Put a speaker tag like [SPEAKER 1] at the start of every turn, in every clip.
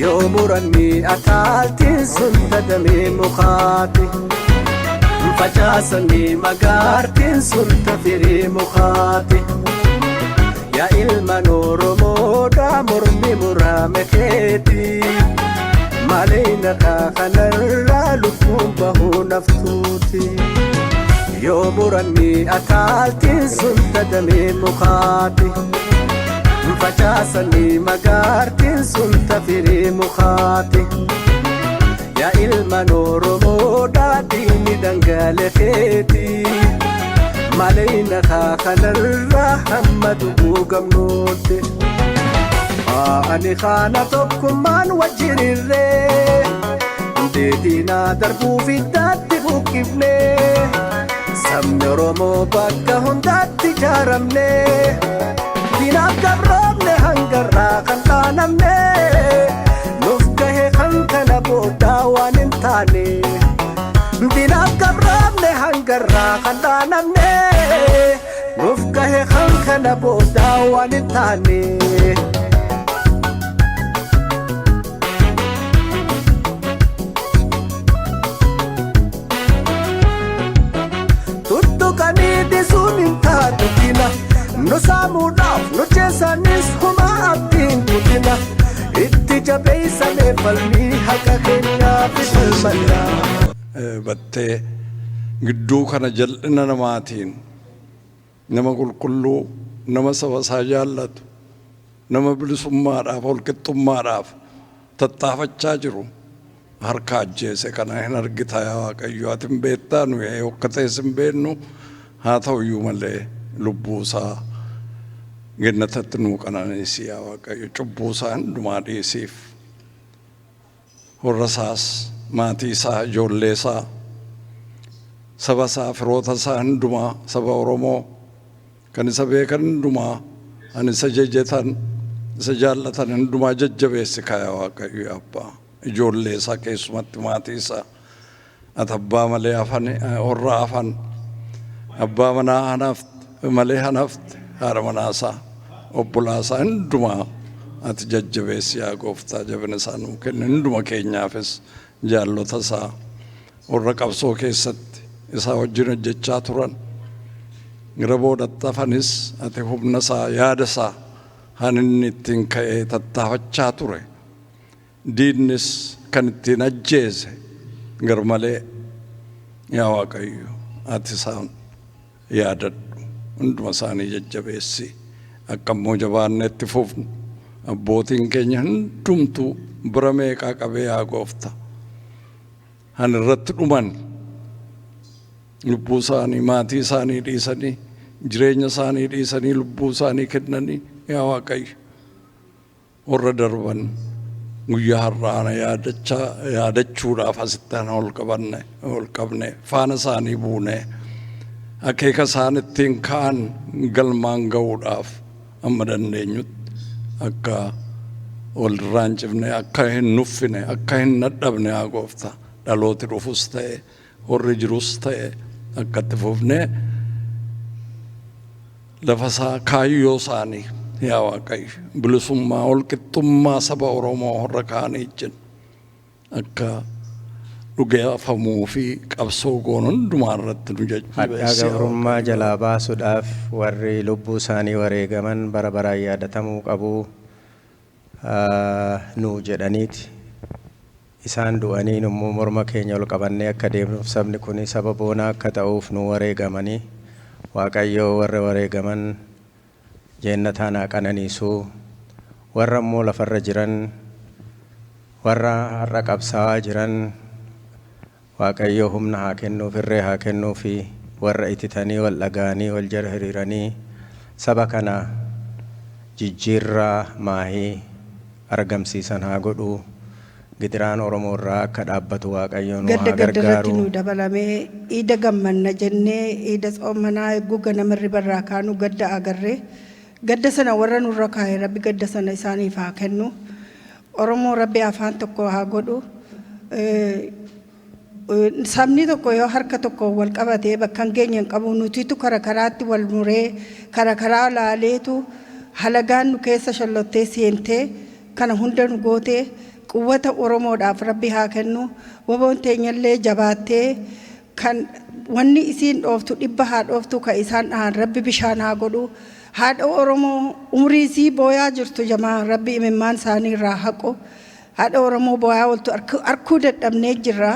[SPEAKER 1] Yoo muranni ataaltiin sun tadamee mukaati. Facaasanii magaartiin sun tafirii mukaati. Yaa ilmaan Oromoodhaa mormi murame keeti. Malee naqaa kanarraa lubbuun bahuu naftuuti. Yoo muranni ataaltiin sun tadamee mukaati. Facaasanii magaartiin sun tafirii mukaati. Yaa ilmaan Oromoodhaa diinni dhangala'eeti. Malee naqaa kanarraa hamma dhuguu gamnuutti. Ani kana tokkummaan wajjin irree hundeetinaa darbuuf iddaatti buqqifnee, sabni Oromoo bakka hundaatti ijaaramne, diinaaf gabroomne hangarraa kan dhaanamne, nuuf gahe kan kana boodaa waan hin taane. Diinaaf gabroomne hangarraa kan dhaanamne, nuuf gahe kan kana boodaa waan hin taane. Tuttuqanii dhisuun hin taatu dina. Nu saamuudhaaf nu ceessanis humaa abdiin kutina. Itti jabeessamee falmii haqa keenyaaf falmanna.
[SPEAKER 2] Battee gidduu kana jal'ina namaatiin nama qulqulluu, nama saba isaa jaallatu, nama bilisummaadhaaf, holqixxummaadhaaf tattaafachaa jiru harka ajjeese kana hin argita. Yaa Waaqayyo, ati hin beektaa, nu akka ta'es hin beeknu. Haa ta'u iyyuu malee lubbuu isaa gannatatti nuu qananiisi. Yaa Waaqayyo, cubbuu isaa hundumaa dhiisiif. Warra isaas, maatii isaa, ijoollee isaa, saba isaa, firoota isaa hundumaa, saba Oromoo kan isa beekan hundumaa, kan isa jajatan, isa jaallatan hundumaa jajjabeessi kaa. Yaa Waaqayyo, yaa Abbaa, ijoollee isaa, keessumatti maatii isaa, ati abbaa malee hafan, warra hafan, abbaa manaa hanafte malee hanafte, haadha manaa isaa, obbolaa isaa hundumaa ati jajjabeessi. Yaa Gooftaa, jabina isaa nuu kenni. Hunduma keenyaafis jaallota isaa, warra qabsoo keessatti isaa wajjin hojjechaa turan, gara boodatti hafanis, ati humna isaa, yaada isaa han inni ittiin ka'ee tattaafachaa ture, diinnis kan ittiin ajjeese garmalee, yaa Waaqayyo, ati isaan yaadadhu, hunduma isaanii jajjabeessi. Akka immoo jabaanneetti fufnu, abbootiin keenya hundumtuu bira meeqaa qabee, yaa Goofta, han irratti dhuman, lubbuu isaanii, maatii isaanii dhiisanii, jireenya isaanii dhiisanii, lubbuu isaanii kennanii, yaa Waaqayyo, warra darban guyyaa har'aana yaadachaa yaadachuudhaaf asitti ana ol qabanne, ol qabne, faana isaanii buune, akeeka isaan ittiin ka'an galmaan ga'uudhaaf amma dandeenyutti akka walirraa hin cifne, akka hin nuffine, akka hin dadhabne, yaa Gooftaa, dhalooti dhufus ta'e, warri jirus ta'e, akka itti fufnee lafa isaa, kaayyoo isaanii, yaa Waaqayyo, bilisummaa, walqixxummaa saba Oromoo warra kaanii wajjin akka dhugeeffamuu fi qabsoo goonu hundumaa irratti nu
[SPEAKER 3] Hadhaa
[SPEAKER 2] jajjabeessi, yaa
[SPEAKER 3] gabrummaa
[SPEAKER 2] Waaqayyo.
[SPEAKER 3] jalaa baasuudhaaf warri lubbuu isaanii wareegaman bara baraan yaadatamuu qabu nu jedhaniiti. Isaan du'anii immoo morma keenya ol qabannee akka deemnuuf, sabni kun saba boonaa akka ta'uuf nu wareegamanii. Waaqayyo warra wareegaman jeennataan haa qananiisu. Warra immoo lafarra jiran, warra har'a qabsaa'aa jiran, Waaqayyo humna haa kennuuf, irree haa kennuufi. Warra ititanii, wal dhaga'anii, wal jala hiriiranii saba kana jijjiirraa maahii argamsiisan haa godhu. Gidiraan Oromoo irraa akka dhaabbatu Waaqayyo nu
[SPEAKER 4] Gadda
[SPEAKER 3] haa
[SPEAKER 4] gadda irratti
[SPEAKER 3] gargaaru.
[SPEAKER 4] nu dabalamee, iida gammanna jennee, iida tsoomanaa eeguu ganama irribarraa kaanu gadda agarree, gadda sana warra nurra kaa'e Rabbi gadda sana isaaniif haa kennu. Oromoo Rabbi afaan tokko haa godhu. Sabni tokko yoo harka tokko wal qabatee bakka hin geenye hin qabu. Nutitu kara karaatti wal muree, kara karaa laaleetu halagaan nu keessa shallottee seentee kana hunda nu gootee. Quwwata Oromoodhaaf Rabbi haa kennu. Waboon teenyallee jabaattee kan wanni isiin dhooftu dhibba haa dhooftu, kan isaan dhahan Rabbi bishaan haa godhu. Haadha Oromoo umrii isii booyaa jirtu jamaa Rabbi imimmaan isaanii irraa haqu. Haadha Oromoo booyaa ooltu arkuu dadhabnee jirra.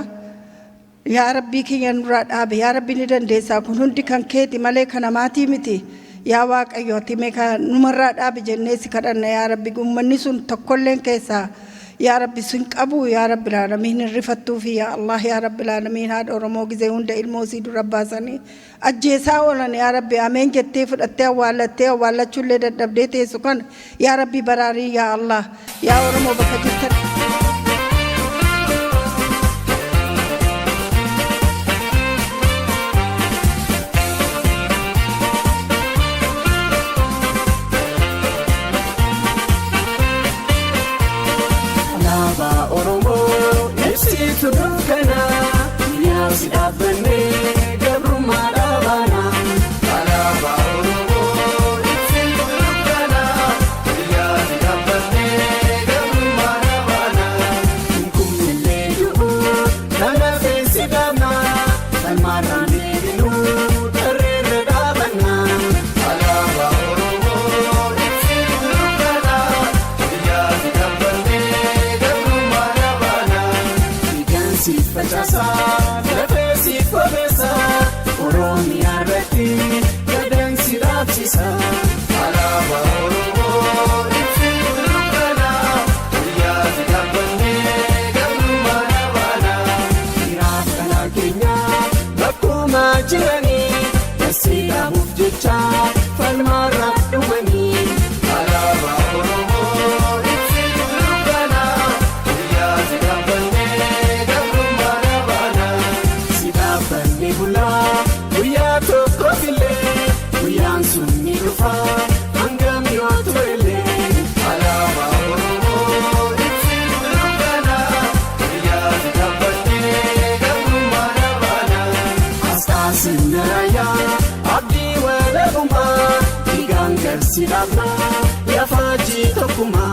[SPEAKER 4] Yaa Rabbii kiyya nurraa dhaabe, yaa Rabbi ni dandeessaa, kun hundi kan keeti malee kan namaatii miti. Yaa Waaqayyo ati mee kan numarraa dhaabi jennee si kadhanna. Yaa Rabbi, uummanni sun tokkolleen keessaa yaa Rabbi sin qabu, yaa Rabbi laalamiin hin rifattuufi. Yaa Allah, yaa Rabbi laalamiin, haadha Oromoo gizee hunda ilmoo isii dura baasanii ajjeesaa oolan. Yaa Rabbi, ameen jettee fudhattee awwaallattee awwaallachuullee dadhabdee teessu kana yaa Rabbi baraarii. Yaa Allah, yaa Oromoo bakka jirtan.
[SPEAKER 5] Alaabaa Oromoo ibsitu dukkanaa, guyyaa si dhaabbannee gabrummaa dhaabaana. Alaabaa Oromoo ibsitu dukkanaa, guyyaa si dhaabbannee gabrummaa dhaabaana. Kumkumillee du'u kana feesi dhaabna, falmaarraan deebinuu tarreerra dhaabanna. Alaabaa Oromoo ibsitu dukkanaa, guyyaa si dhaabbannee gabrummaa dhaabaana. Dhiigaan siif facaasaa, lafee siif obeessaa, Oromiyaa irratti gadaan si dhaabsisa. Alaabaa Oromoo ibsitu dukkanaa, guyyaa si dhaabbannee gabrummaa dhaabaana. Dhiiraaf dhalaa keenya bakkuma jiranii, dasii dhaabuuf jecha falmaarraa dhumanii. Alaabaa Oromoo ibsitu dukkanaa, guyyaa si dhaabbannee gabrummaa dhaabaana. Si dhaabbanne bulaa guyyaa tokkoof illee, guyyaan sun ni dhufa hangam yoo turellee. Alaabaa Oromoo ibsitu dukkanaa, guyyaa si dhaabbannee gabrummaa dhaabaana. Asxaa sirna raayyaa abdii walabummaa, dhiigaan garsi dhaabnaa yafaajii tokkummaa.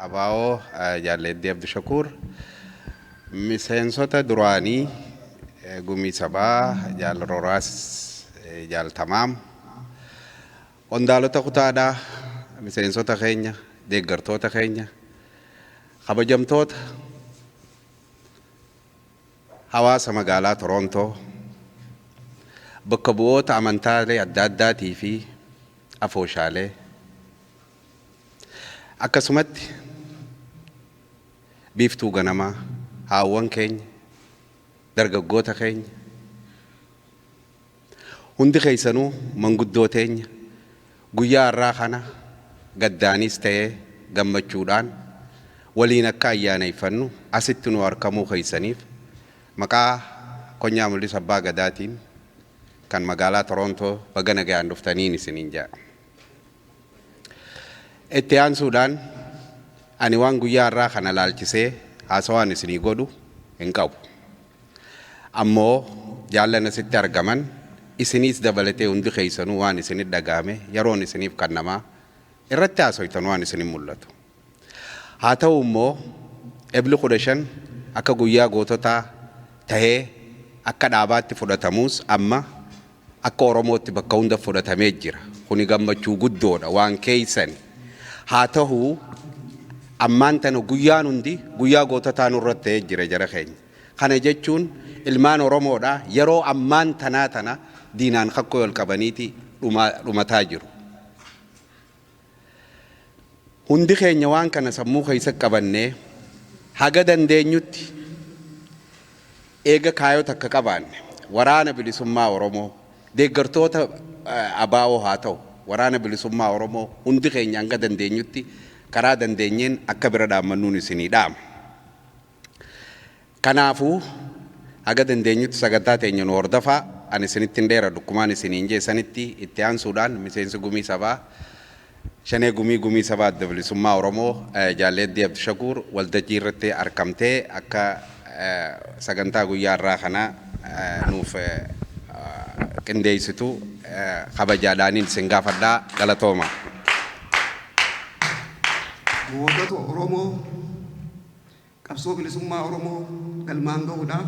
[SPEAKER 6] ABO Jaalleeddii Abdushakuur, miseensota duraanii gumii sabaa Jaal Roraas, Jaal Tamaam, Qondaalota kutaadhaa, miseensota keenya, deeggartoota keenya, kabajamtoota hawaasa magaalaa Torontoo, bakka bu'oota amantaalee adda addaatii fi afooshaalee, akkasumatti biiftuu ganamaa, haawwan keenya, dargaggoota keenya, hundi keessanuu manguddoo teenya, guyyaa har'aa kana gaddaanis ta'ee gammachuudhaan waliin akka ayyaaneffannu asitti nu argamuu keessaniif maqaa Konyaa Mul'isa Abbaa Gadaatiin kan magaalaa Torontoo baga nagayaan dhuftaniin isiniin jedha. Itti aansuudhaan ani waan guyyaa har'aa kana laalchisee haasawaan isinii godhu hin qabu. Ammoo jaallan asitti argaman isiniis dabalatee hundi keessanuu waan isinit dhagahame yeroon isiniif kennamaa irratti haasoytan waan isinin mul'atu. Haa ta'u immoo Ebli 15 akka guyyaa goototaa tahee akka dhaabaatti fudhatamuus amma akka Oromootti bakka hunda fudhatamee jira. Kuni gammachuu guddoodha waan keessani. Haa ta'u, ammaan tana guyyaan hundi guyyaa goototaa nurratti ta'ee jira, jara keenya. Kana jechuun ilmaan Oromoodha yeroo ammaan tanaa tana diinaan kakkoo ol qabaniiti dhumataa jiru. Hundi keenya waan kana sammuu keessa qabannee haga dandeenyutti eega kaayota akka qabaanne, Waraana Bilisummaa Oromoo, deeggartoota ABO haa ta'u, Waraana Bilisummaa Oromoo hundi keenya hanga dandeenyutti karaa dandeenyeen akka bira dhaammannuun isinii dhaama. Kanaafuu haga dandeenyutti sagantaa teenya nu hordofaa. Ani isinitti hin dheeradhu. Akkumaan isiniin jeessanitti, itti aansuudhaan miseensi gumii sabaa Shanee Gumii, Gumii Sabaa Adda Bilisummaa Oromoo, Jaalleeddii Abdishakuur waltajjii irratti argamtee akka sagantaa guyyaa har'aa kana nuuf qindeessitu kabajaadhaaniin isin gaafadhaa. Galatooma.
[SPEAKER 7] Gootota Oromoo qabsoo bilisummaa Oromoo galmaan gahuudhaaf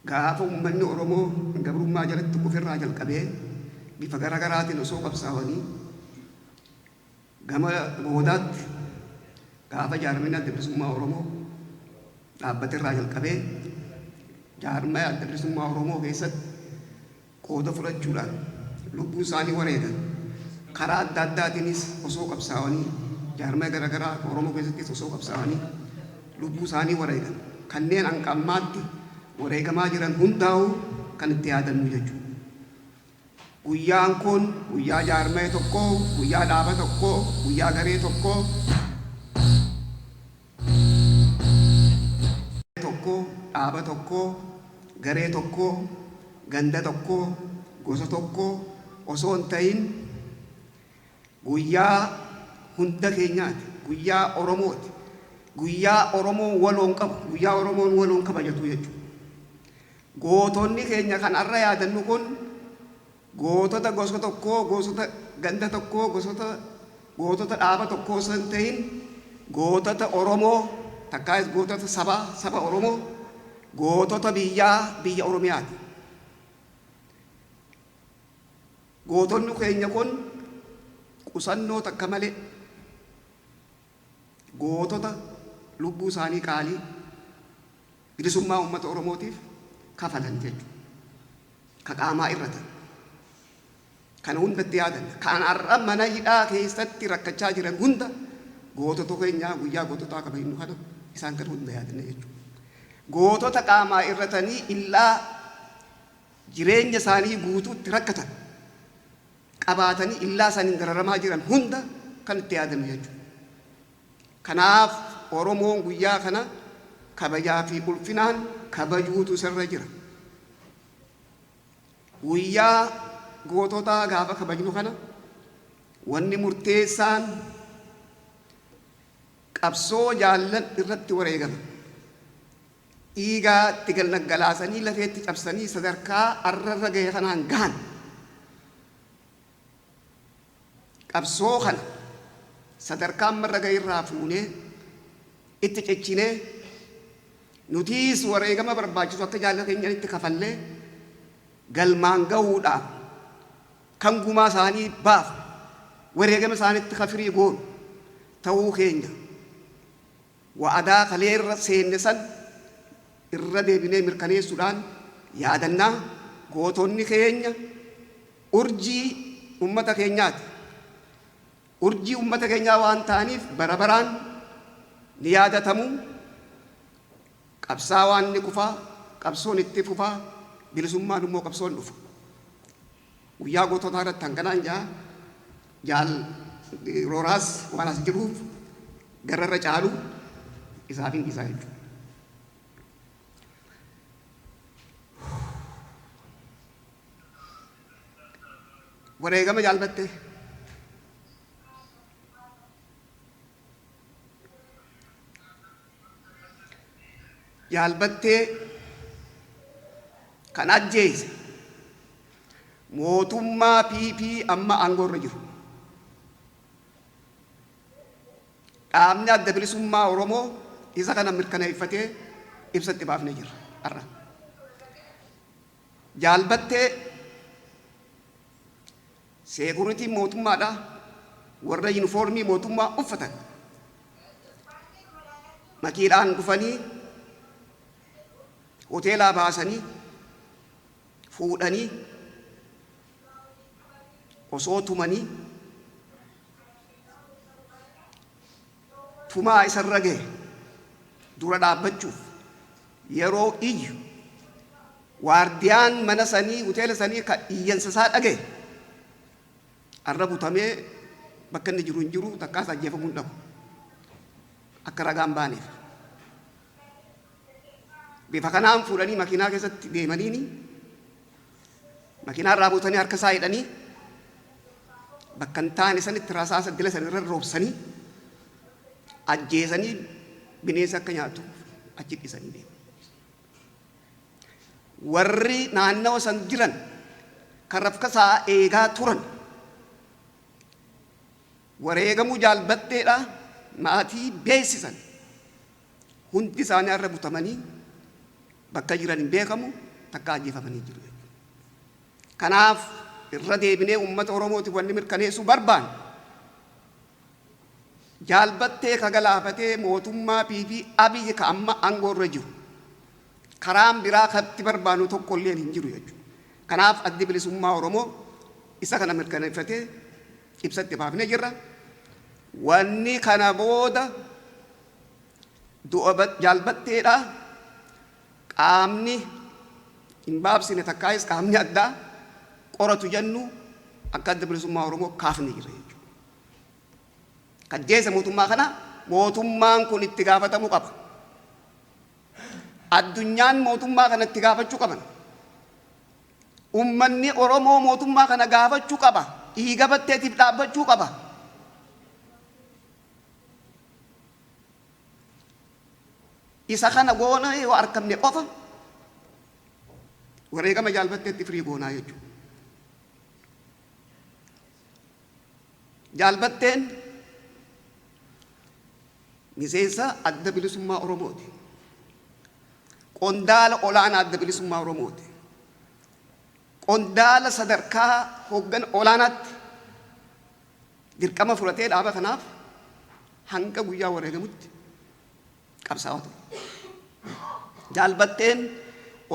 [SPEAKER 7] gaafa uummanni Oromoo gabrummaa jalatti kufirraa jalqabee bifa gara garaatiin osoo qabsaa'anii, gama boodaatti gaafa jaarmiyaan Adda Bilisummaa Oromoo dhaabbaterraa jalqabee jaarmaya Adda Bilisummaa Oromoo keessatti qooda fudhachuudhaan lubbuu isaanii wareegan, karaa adda addaatiinis osoo qabsaa'anii, jaarmaya gara garaa Oromoo keessattis osoo qabsaa'anii lubbuu isaanii wareegan, kanneen hanga ammaatti wareegamaa jiran hundaa'uu kan itti yaadannu jechuudha. Guyyaan kun guyyaa jaarmaya tokkoo, guyyaa dhaaba tokkoo, guyyaa garee tokkoo, dhaaba tokkoo, garee tokkoo, ganda tokkoo, gosa tokkoo osoo hin ta'in guyyaa hunda keenyaati. Guyyaa Oromooti. Guyyaa Oromoon waloon qabu, guyyaa Oromoon waloon kabajatu jechuudha. Gootonni keenya kan har'a yaadannu kun gootota gosa tokkoo, gosoota ganda tokkoo, gosoota gootota dhaaba tokkoo osoo hin ta'in gootota Oromoo, takkaayis gootota sabaa, saba Oromoo, gootota biyyaa, biyya Oromiyaati. Gootonni keenya kun qusannoo takka malee gootota lubbuu isaanii qaalii bilisummaa uummata Oromootiif kafalan jechuudha. Ka qaamaa irratan. Kana hundatti yaadanna. Kan har'a mana hidhaa keessatti rakkachaa jiran hunda, gootota keenyaa guyyaa goototaa kabajnu kana isaan kan hunda yaadanna jechuudha. Gootota qaamaa irratanii illaa jireenya isaanii guutuutti rakkatan qabaatanii illaa isaaniin dararamaa jiran hunda kan itti yaadannu jechuudha. Kanaaf Oromoon guyyaa kana kabajaa fi ulfinaan kabajuutu isarra jira. Guyyaa goototaa gaafa kabajnu kana wanni murteessaan qabsoo jaallan irratti wareegama. Dhiigaa itti galaasanii, lafeetti cabsanii sadarkaa arrarra gahe kanaan gahan. Qabsoo kana sadarkaa ammarra gahe irraa fuunee itti cichinee, nutiis wareegama barbaachisu akka jaalla keenyanitti kafallee galmaan gahuudhaaf. Kan gumaa isaanii baafnu, wareegama isaanitti ka firii goonu ta'uu keenya wa'adaa kaleerra seenne san irra deebinee mirkaneessuudhaan yaadannaa. Gootonni keenya urjii ummata keenyaati. Urjii ummata keenyaa waan ta'aniif bara baraan ni yaadatamu. Qabsaawaan ni kufaa, qabsoon itti fufaa, bilisummaan immoo qabsoon dhufa. Guyyaa goototaa irratti hanganaan ja'a. Jaal Rooraas waan as jiruuf gararra caalu isaaf hin dhiisaa jechuudha. Wareegama Jaal Battee. Jaal Battee kan ajjeese mootummaa PP amma aangoo irra jiru. Dhaabni Adda Bilisummaa Oromoo isa kana mirkaneeffatee ibsa itti baafnee jirra har'a. Jaal Battee seekuritiin mootummaadha, warra yunifoormii mootummaa uffatan makiidhaan dhufanii hoteelaa baasanii fuudhanii osoo tumanii tumaa isarra gahe dura dhaabbachuuf yeroo iyyu, waardiyaan mana sanii, hoteela sanii, ka iyyansa isaa dhagahe arra butamee bakka inni jiru hin jiru, takkaas ajjeefamuu hin dhabu akka ragaan baaneef. Bifa kanaan fuudhanii makiinaa keessatti deemaniini makiinaa irraa buutanii harka isaa hidhanii bakka hin taane sanitti rasaasa dila san irra roobsanii ajjeesanii bineensa akka nyaatu achi dhisanii deeman. Warri naannawa san jiran kan rafkasaa eegaa turan wareegamuu Jaal Batteedha maatii beeksisan hundi isaanii har'a butamanii bakka jiran hin beekamu, takka ajjeefamanii jiru jechuudha. Kanaaf irra deebinee uummata Oromootiif wanni mirkaneessuu barbaannu, Jaal Battee ka galaafatee mootummaa PP Abiy ka amma aangoo irra jiru. Karaan biraa katti barbaannu tokko illee hin jiru jechuudha. Kanaaf Addi Bilisummaa Oromoo isa kana mirkaneeffatee ibsatti baafnee jirra. Wanni kana booda du'a Jaal Batteedha qaamni hin baabsine takkaayis qaamni addaa qoratu jennu akka Adda Bilisummaa Oromoo kaafne jira jechuudha. Kajjeessa mootummaa kana mootummaan kun itti gaafatamuu qaba. Addunyaan mootummaa kana itti gaafachuu qaban. Ummanni Oromoo mootummaa kana gaafachuu qaba. Dhiiga Batteetiif dhaabbachuu qaba. Isa kana goona yoo argamne qofa wareegama Jaal Batteetti firii goonaa jechuudha. Jaal Batteen miseensa Adda Bilisummaa Oromooti. Qondaala olaanaa Adda Bilisummaa Oromooti. Qondaala sadarkaa hooggana olaanaatti dirqama fudhatee dhaaba kanaaf hanga guyyaa wareegamutti qabsaa'aa ture. Jaal Batteen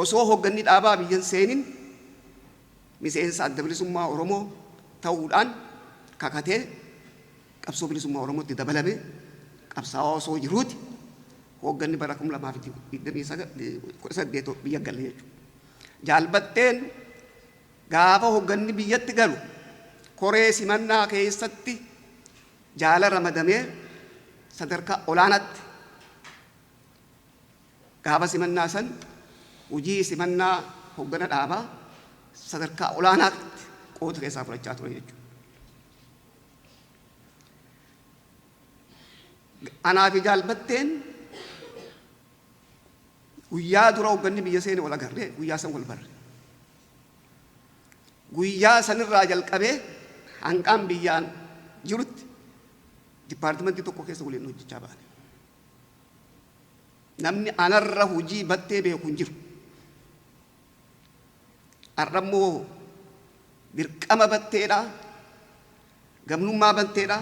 [SPEAKER 7] osoo hoogganni dhaabaa biyya hin seenin miseensa Adda Bilisummaa Oromoo ta'uudhaan kakatee qabsoo bilisummaa Oromootti dabalame qabsaa'aa osoo jiruuti hoogganni bara 2018 biyya gale jechuudha. Jaal Batteen gaafa hoogganni biyyatti galu koree simannaa keessatti jaala ramadamee sadarkaa olaanaatti gaafa simannaa san hojii simannaa hooggana dhaabaa sadarkaa olaanaatti qooda keessaa fudhachaa ture jechuudha. Anaa fi Jaal Batteen guyyaa dura hoogganni biyya seene wal agarree guyyaa san wal barre. Guyyaa sanirraa jalqabee hanqaan biyyaan jirutti dipaartimentii tokko keessa waliin hojjechaa baane. Namni anarra hojii Battee beeku hin jiru. Har'a immoo Dirqama batteedha, gamnummaa batteedha,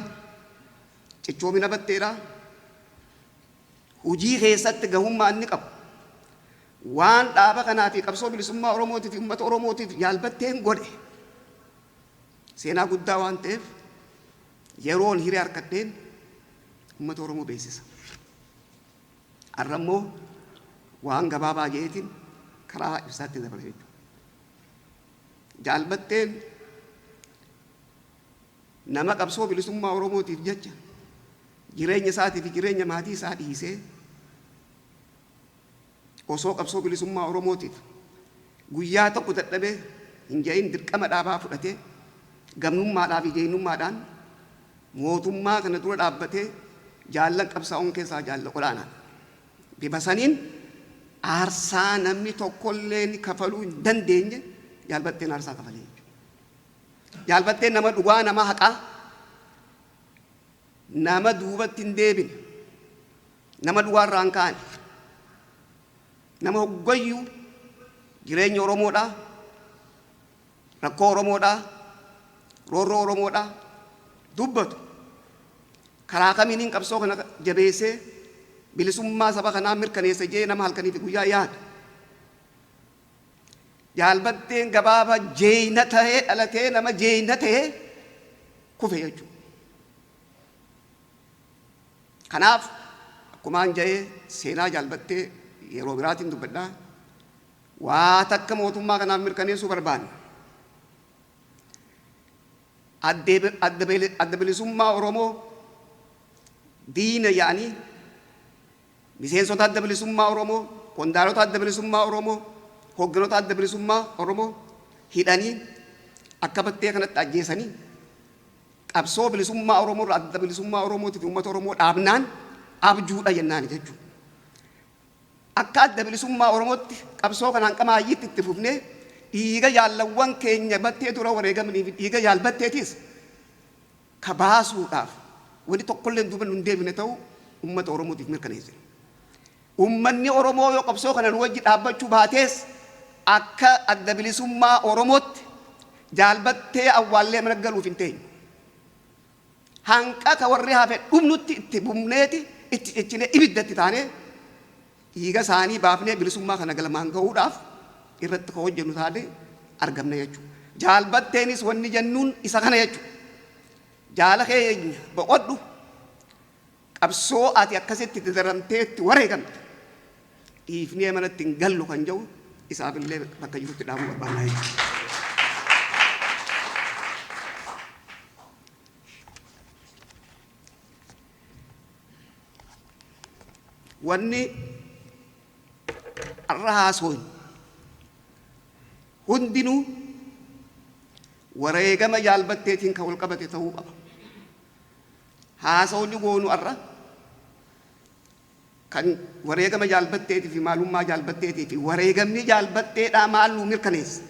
[SPEAKER 7] cichoomina batteedha. Hujii keessatti gahummaa inni qabu waan dhaaba kanaa fi qabsoo bilisummaa Oromootiif fi uummata Oromootiif yaalbatteen godhe seenaa guddaa waan ta'eef, yeroon hiree harkadheen uummata Oromoo beeksisa. Har'a immoo waan gabaabaa jeetiin karaa ibsaatti dabala jechuudha. Jaalbatteen nama qabsoo bilisummaa Oromootiif jecha jireenya isaatii fi jireenya maatii isaa dhiisee, osoo qabsoo bilisummaa Oromootiif guyyaa tokko dadhabee hin jedhin, dirqama dhaabaa fudhatee, gamnummaadhaa fi jeenyummaadhaan mootummaa kana dura dhaabbatee jaallan qabsaa'uun keessaa jaalla olaanaadha. Bifa saniin aarsaa namni tokkollee kafaluu hin dandeenye jaalbatteen aarsaa kafalee jechuudha. Jaalbatteen nama dhugaa, nama haqaa, nama duubatti hin deebine, nama dhugaarraa hin kaane, nama hoggayyuu jireenya Oromoodhaa, rakkoo Oromoodhaa, roorroo Oromoodhaa dubbatu, karaa kamiiniin qabsoo kana jabeessee bilisummaa saba kanaa mirkaneessa jee nama halkanii fi guyyaa yaadu. Jaalbatteen gabaaba jeeyna tahee dhalatee nama jeeyna tahee kufe jechuudha. Kanaaf akkumaan ja'ee, seenaa jaalbattee yeroo biraatiin dubbadhaa. Waa takka mootummaa kanaaf mirkaneessuu barbaanna. Adda Bilisummaa Oromoo diina yaa'anii miseensota Adda Bilisummaa Oromoo, qondaalota Adda Bilisummaa Oromoo, hoogganoota Adda Bilisummaa Oromoo hidhanii akka battee kanatti ajjeesanii, qabsoo bilisummaa Oromoo irraa Adda Bilisummaa Oromootii fi uummata Oromoo dhaabnaan abjuudha jennaan jechuudha. Akka Adda Bilisummaa Oromootti qabsoo kanaan qamaayyiitti itti fufnee, dhiiga jaallawwan keenya battee dura wareegamanii fi dhiiga jaalbatteetis ka baasuudhaaf wanti tokkollee duuba nun deebine ta'uu uummata Oromootiif mirkaneessina. Uummanni Oromoo yoo qabsoo kana nu wajji dhaabbachuu baatees, akka Adda Bilisummaa Oromootti jaalbattee awwaallee mana galuuf hin teenyu. Hanqa ka warri hafe dhumnutti itti bumneeti, itti cichinee, ibiddatti taanee, dhiiga isaanii baafnee bilisummaa kana galmaan gahuudhaaf irratti ka hojjennu taane argamna jechuudha. Jaalbatteenis wanni jennuun isa kana jechuudha. Jaala keenya, boqodhu. Qabsoo ati akkasitti itti daramtee itti wareegamte dhiifnee manatti hin gallu kan jedhu isaafillee bakka jirutti dhaabuu barbaannaa jechuudha. Wanni har'a haasoon hundinuu wareegama jaalbatteetiin kan wal qabate ta'uu qaba. Haasawni goonu har'a kan wareegama jaalbatteetii fi maalummaa jaalbatteetii fi wareegamni jaalbatteedhaa maal nu mirkaneessa?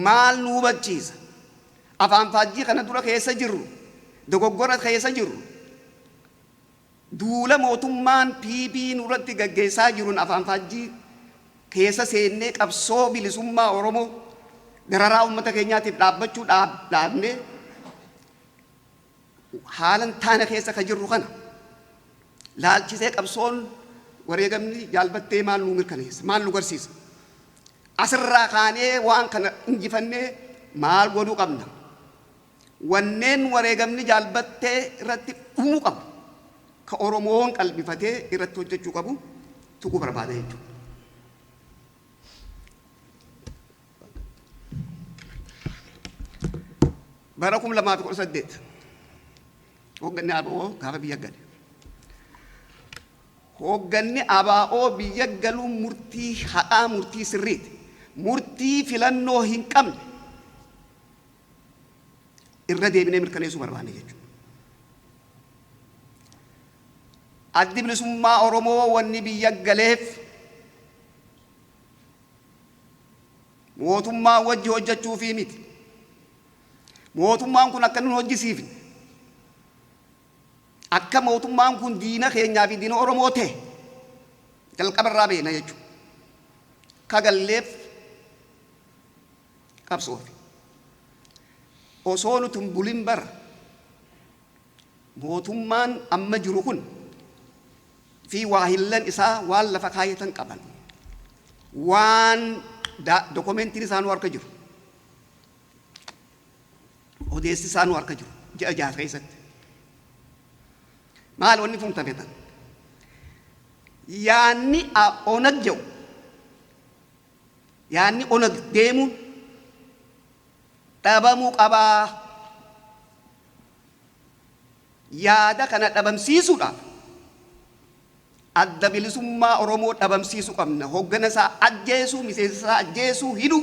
[SPEAKER 7] Maal nu hubachiisa? Afaan faajjii kana dura keessa jirru, dogoggora keessa jirru, duula mootummaan PP nurratti gaggeessaa jiruun afaan faajjii keessa seennee, qabsoo bilisummaa Oromoo dararaa uummata keenyaatiif dhaabbachuu dhaabnee haalan taana keessa ka jirru kana laalchisee, qabsoon wareegamni jaalbattee maal nu mirkaneessa? Maal nu garsiisa? Asirraa kaanee waan kana injifannee maal godhuu qabna? Wanneen wareegamni jaalbattee irratti dhumuu qabu, ka Oromoon qalbifatee irratti hojjechuu qabu tuquu barbaada jechuudha. Bara 2018 hoogganni ABO gaafa biyya gale. Hoogganni ABO biyya galuun murtii haqaa, murtii sirriiti. Murtii filannoo hin qabne irra deebinee mirkaneessuu barbaanne jechuudha. Addi Bilisummaa Oromoo wanni biyya galeef mootummaa wajji hojjechuufii miti. Mootummaan kun akka nun hojjisiifne, akka mootummaan kun diina keenyaa fi diina Oromoo ta'e jalqaba irraa beekna jechuudha. Kagalleef qabsoofi. Osoo nuti hin bulin bara mootummaan amma jiru kun fi waahillan isaa waan lafa kaayatan qaban, waan dokumentiin isaa nu harka jiru, odeessi isaa nu harka jiru. Ji'a 6 keessatti maal wanni fumtame tan yaanni Onag jedhu, yaanni Onag deemuun dhabamuu qabaa. Yaada kana dhabamsiisuudhaaf Adda Bilisummaa Oromoo dhabamsiisuu qabna. Hoggana isaa ajjeesuu, miseensa isaa ajjeesuu, hidhuu,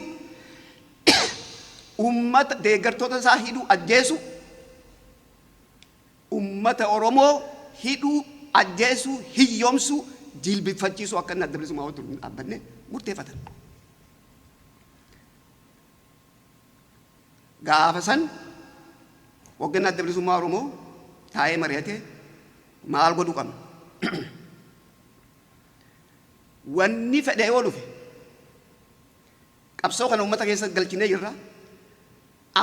[SPEAKER 7] ummata deeggartoota isaa hidhuu, ajjeesuu, ummata Oromoo hidhuu, ajjeesuu, hiyyoomsuu, jilbiffachiisuu akka inni Adda Bilisummaa Oromoo hin dhaabbanne murteeffatan. Gaafa san hoogganni Adda Bilisummaa Oromoo taa'ee mari'atee, maal godhuu qabna? Wanni fedhe yoo dhufe qabsoo kana uummata keessa galchinee jirra.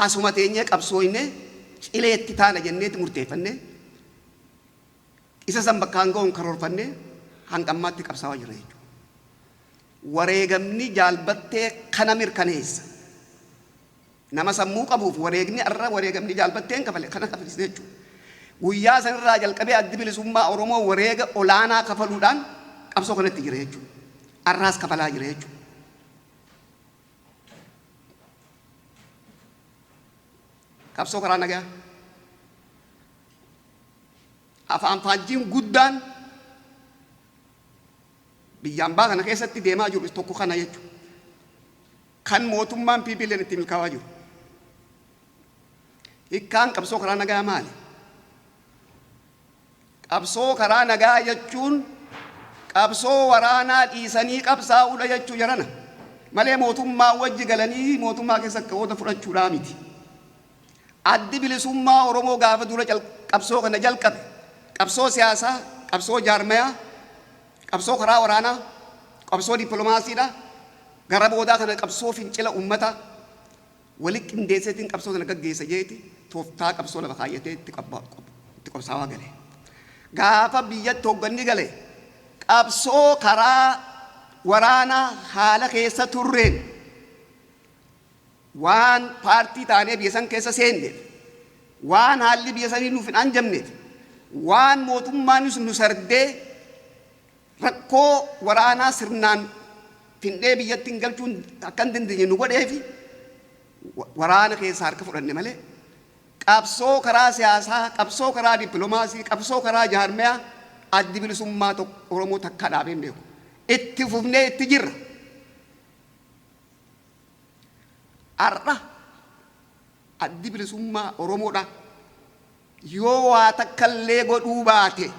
[SPEAKER 7] Asuma teenyee qabsooynee cileetti taana jenneeti murteeffannee, isa san bakkaan ga'uun karoorfannee hanga ammaatti qabsaawaa jirra jechuudha. Wareegamni Jaal Battee kana mirkaneessa. Nama sammuu qabuuf wareegni arra wareegamni Jaal Batteen kafale kana kafalchise jechuudha. Guyyaa sanirraa jalqabee Addi Bilisummaa Oromoo wareega olaanaa kafaluudhaan qabsoo kanatti jira jechuudha. Arraas kafalaa jira jechuudha. Qabsoo karaa nagaa. Afaan faajjiin guddaan biyya ambaa kana keessatti deemaa jiru tokko kana jechuudha. Kan mootummaan PPLN itti milkaa'aa jiru. Hiikkaan qabsoo karaa nagaa maali? Qabsoo karaa nagaa jechuun qabsoo waraanaa dhiisanii qabsaa'uudha jechuu jarana. Malee mootummaa wajji galanii mootummaa keessa qooda fudhachuudhaa miti. Addi Bilisummaa Oromoo gaafa dura qabsoo kana jalqabe, qabsoo siyaasaa, qabsoo jaarmayaa, qabsoo karaa waraanaa, qabsoo dippiloomaasiidha. Gara boodaa kana qabsoo fincila uummataa walitti qindeesseetiin qabsoo sana gaggeessa jeeti tooftaa qabsoo lafa kaayyatee itti qabsaawaa gale. Gaafa biyyatti hoogganni gale, qabsoo karaa waraanaa haala keessa turreen, waan paartii taanee biyya san keessa seenneef, waan haalli biyya sanii nuuf hin anjamneef, waan mootummaanis nu sardee rakkoo waraanaa sirnaan findhee biyyatti hin galchuun akka hin dandeenye nu godheefi, waraana keessaa harka fudhanne malee qabsoo karaa siyaasaa, qabsoo karaa dippiloomaasii, qabsoo karaa jaarmiyaa Addi Bilisummaa Oromoo takkaa dhaabee hin beeku. Itti fufnee itti jirra. Har'a Addi Bilisummaa Oromoodha. Yoo waa takkallee godhuu baate,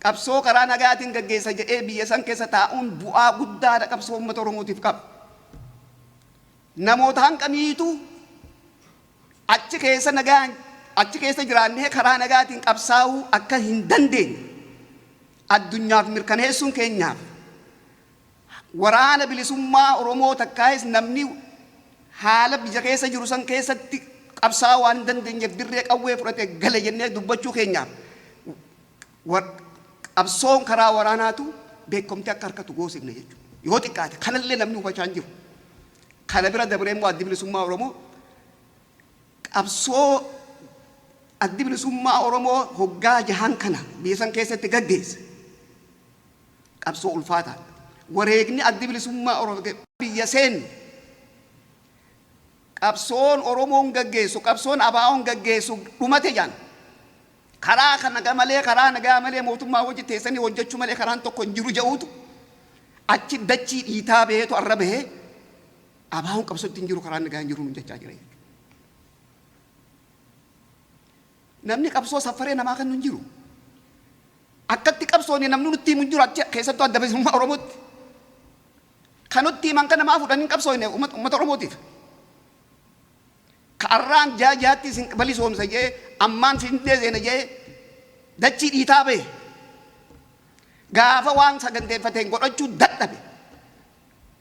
[SPEAKER 7] qabsoo karaa nagaatiin gaggeessa jedhee biyya san keessa taa'uun bu'aa guddaadha qabsoo uummata Oromootiif qaba. Namoota hanqamiitu achi keessa nagaan achi keessa jiraannee karaa nagaatiin qabsaa'uu akka hin dandeenye addunyaaf mirkaneessuun keenyaaf, Waraana Bilisummaa Oromoo takkaayis namni haala biyya keessa jiru san keessatti qabsaa'uu waan hin dandeenyeef dirree qawwee fudhate gale jennee dubbachuu keenyaaf, qabsoon karaa waraanaatu beekamtii akka harkatu goosifne jechuudha. Yoo xiqqaate kanallee namni hubachaa hin jiru. Kana bira dabree immoo Addi Bilisummaa Oromoo, qabsoo Addi Bilisummaa Oromoo hoggaa jahan kana biyya san keessatti gaggeesse qabsoo ulfaataadha. Wareegni Addi Bilisummaa Oromoo biyya seennu, qabsoon Oromoon gaggeessu, qabsoon ABO'n gaggeessu dhumate jaan. Karaa kana malee, karaa nagaa malee, mootummaa wajji teessanii hojjechuu malee karaan tokko hin jiru jedhuutu achi dachii dhiitaa baheetu arra bahee ABO'n qabsootti hin jiru, karaan nagaa hin jiru nuun jechaa jira jechuudha. Namni qabsoo saffaree namaa kennu hin jiru. Akkatti qabsooni namni nutti himu hin jiru achi keessattuu Adda Bilisummaa Oromootti. Kan nutti himan kan namaa fudhanii hin qabsoofne uummata Oromootiif. Ka arraan ja'a ja'atti isin balisoomsa jee, ammaan Finfinnee seena jee dachii dhiitaa bahe. Gaafa waan saganteeffateen godhachuu dadhabe.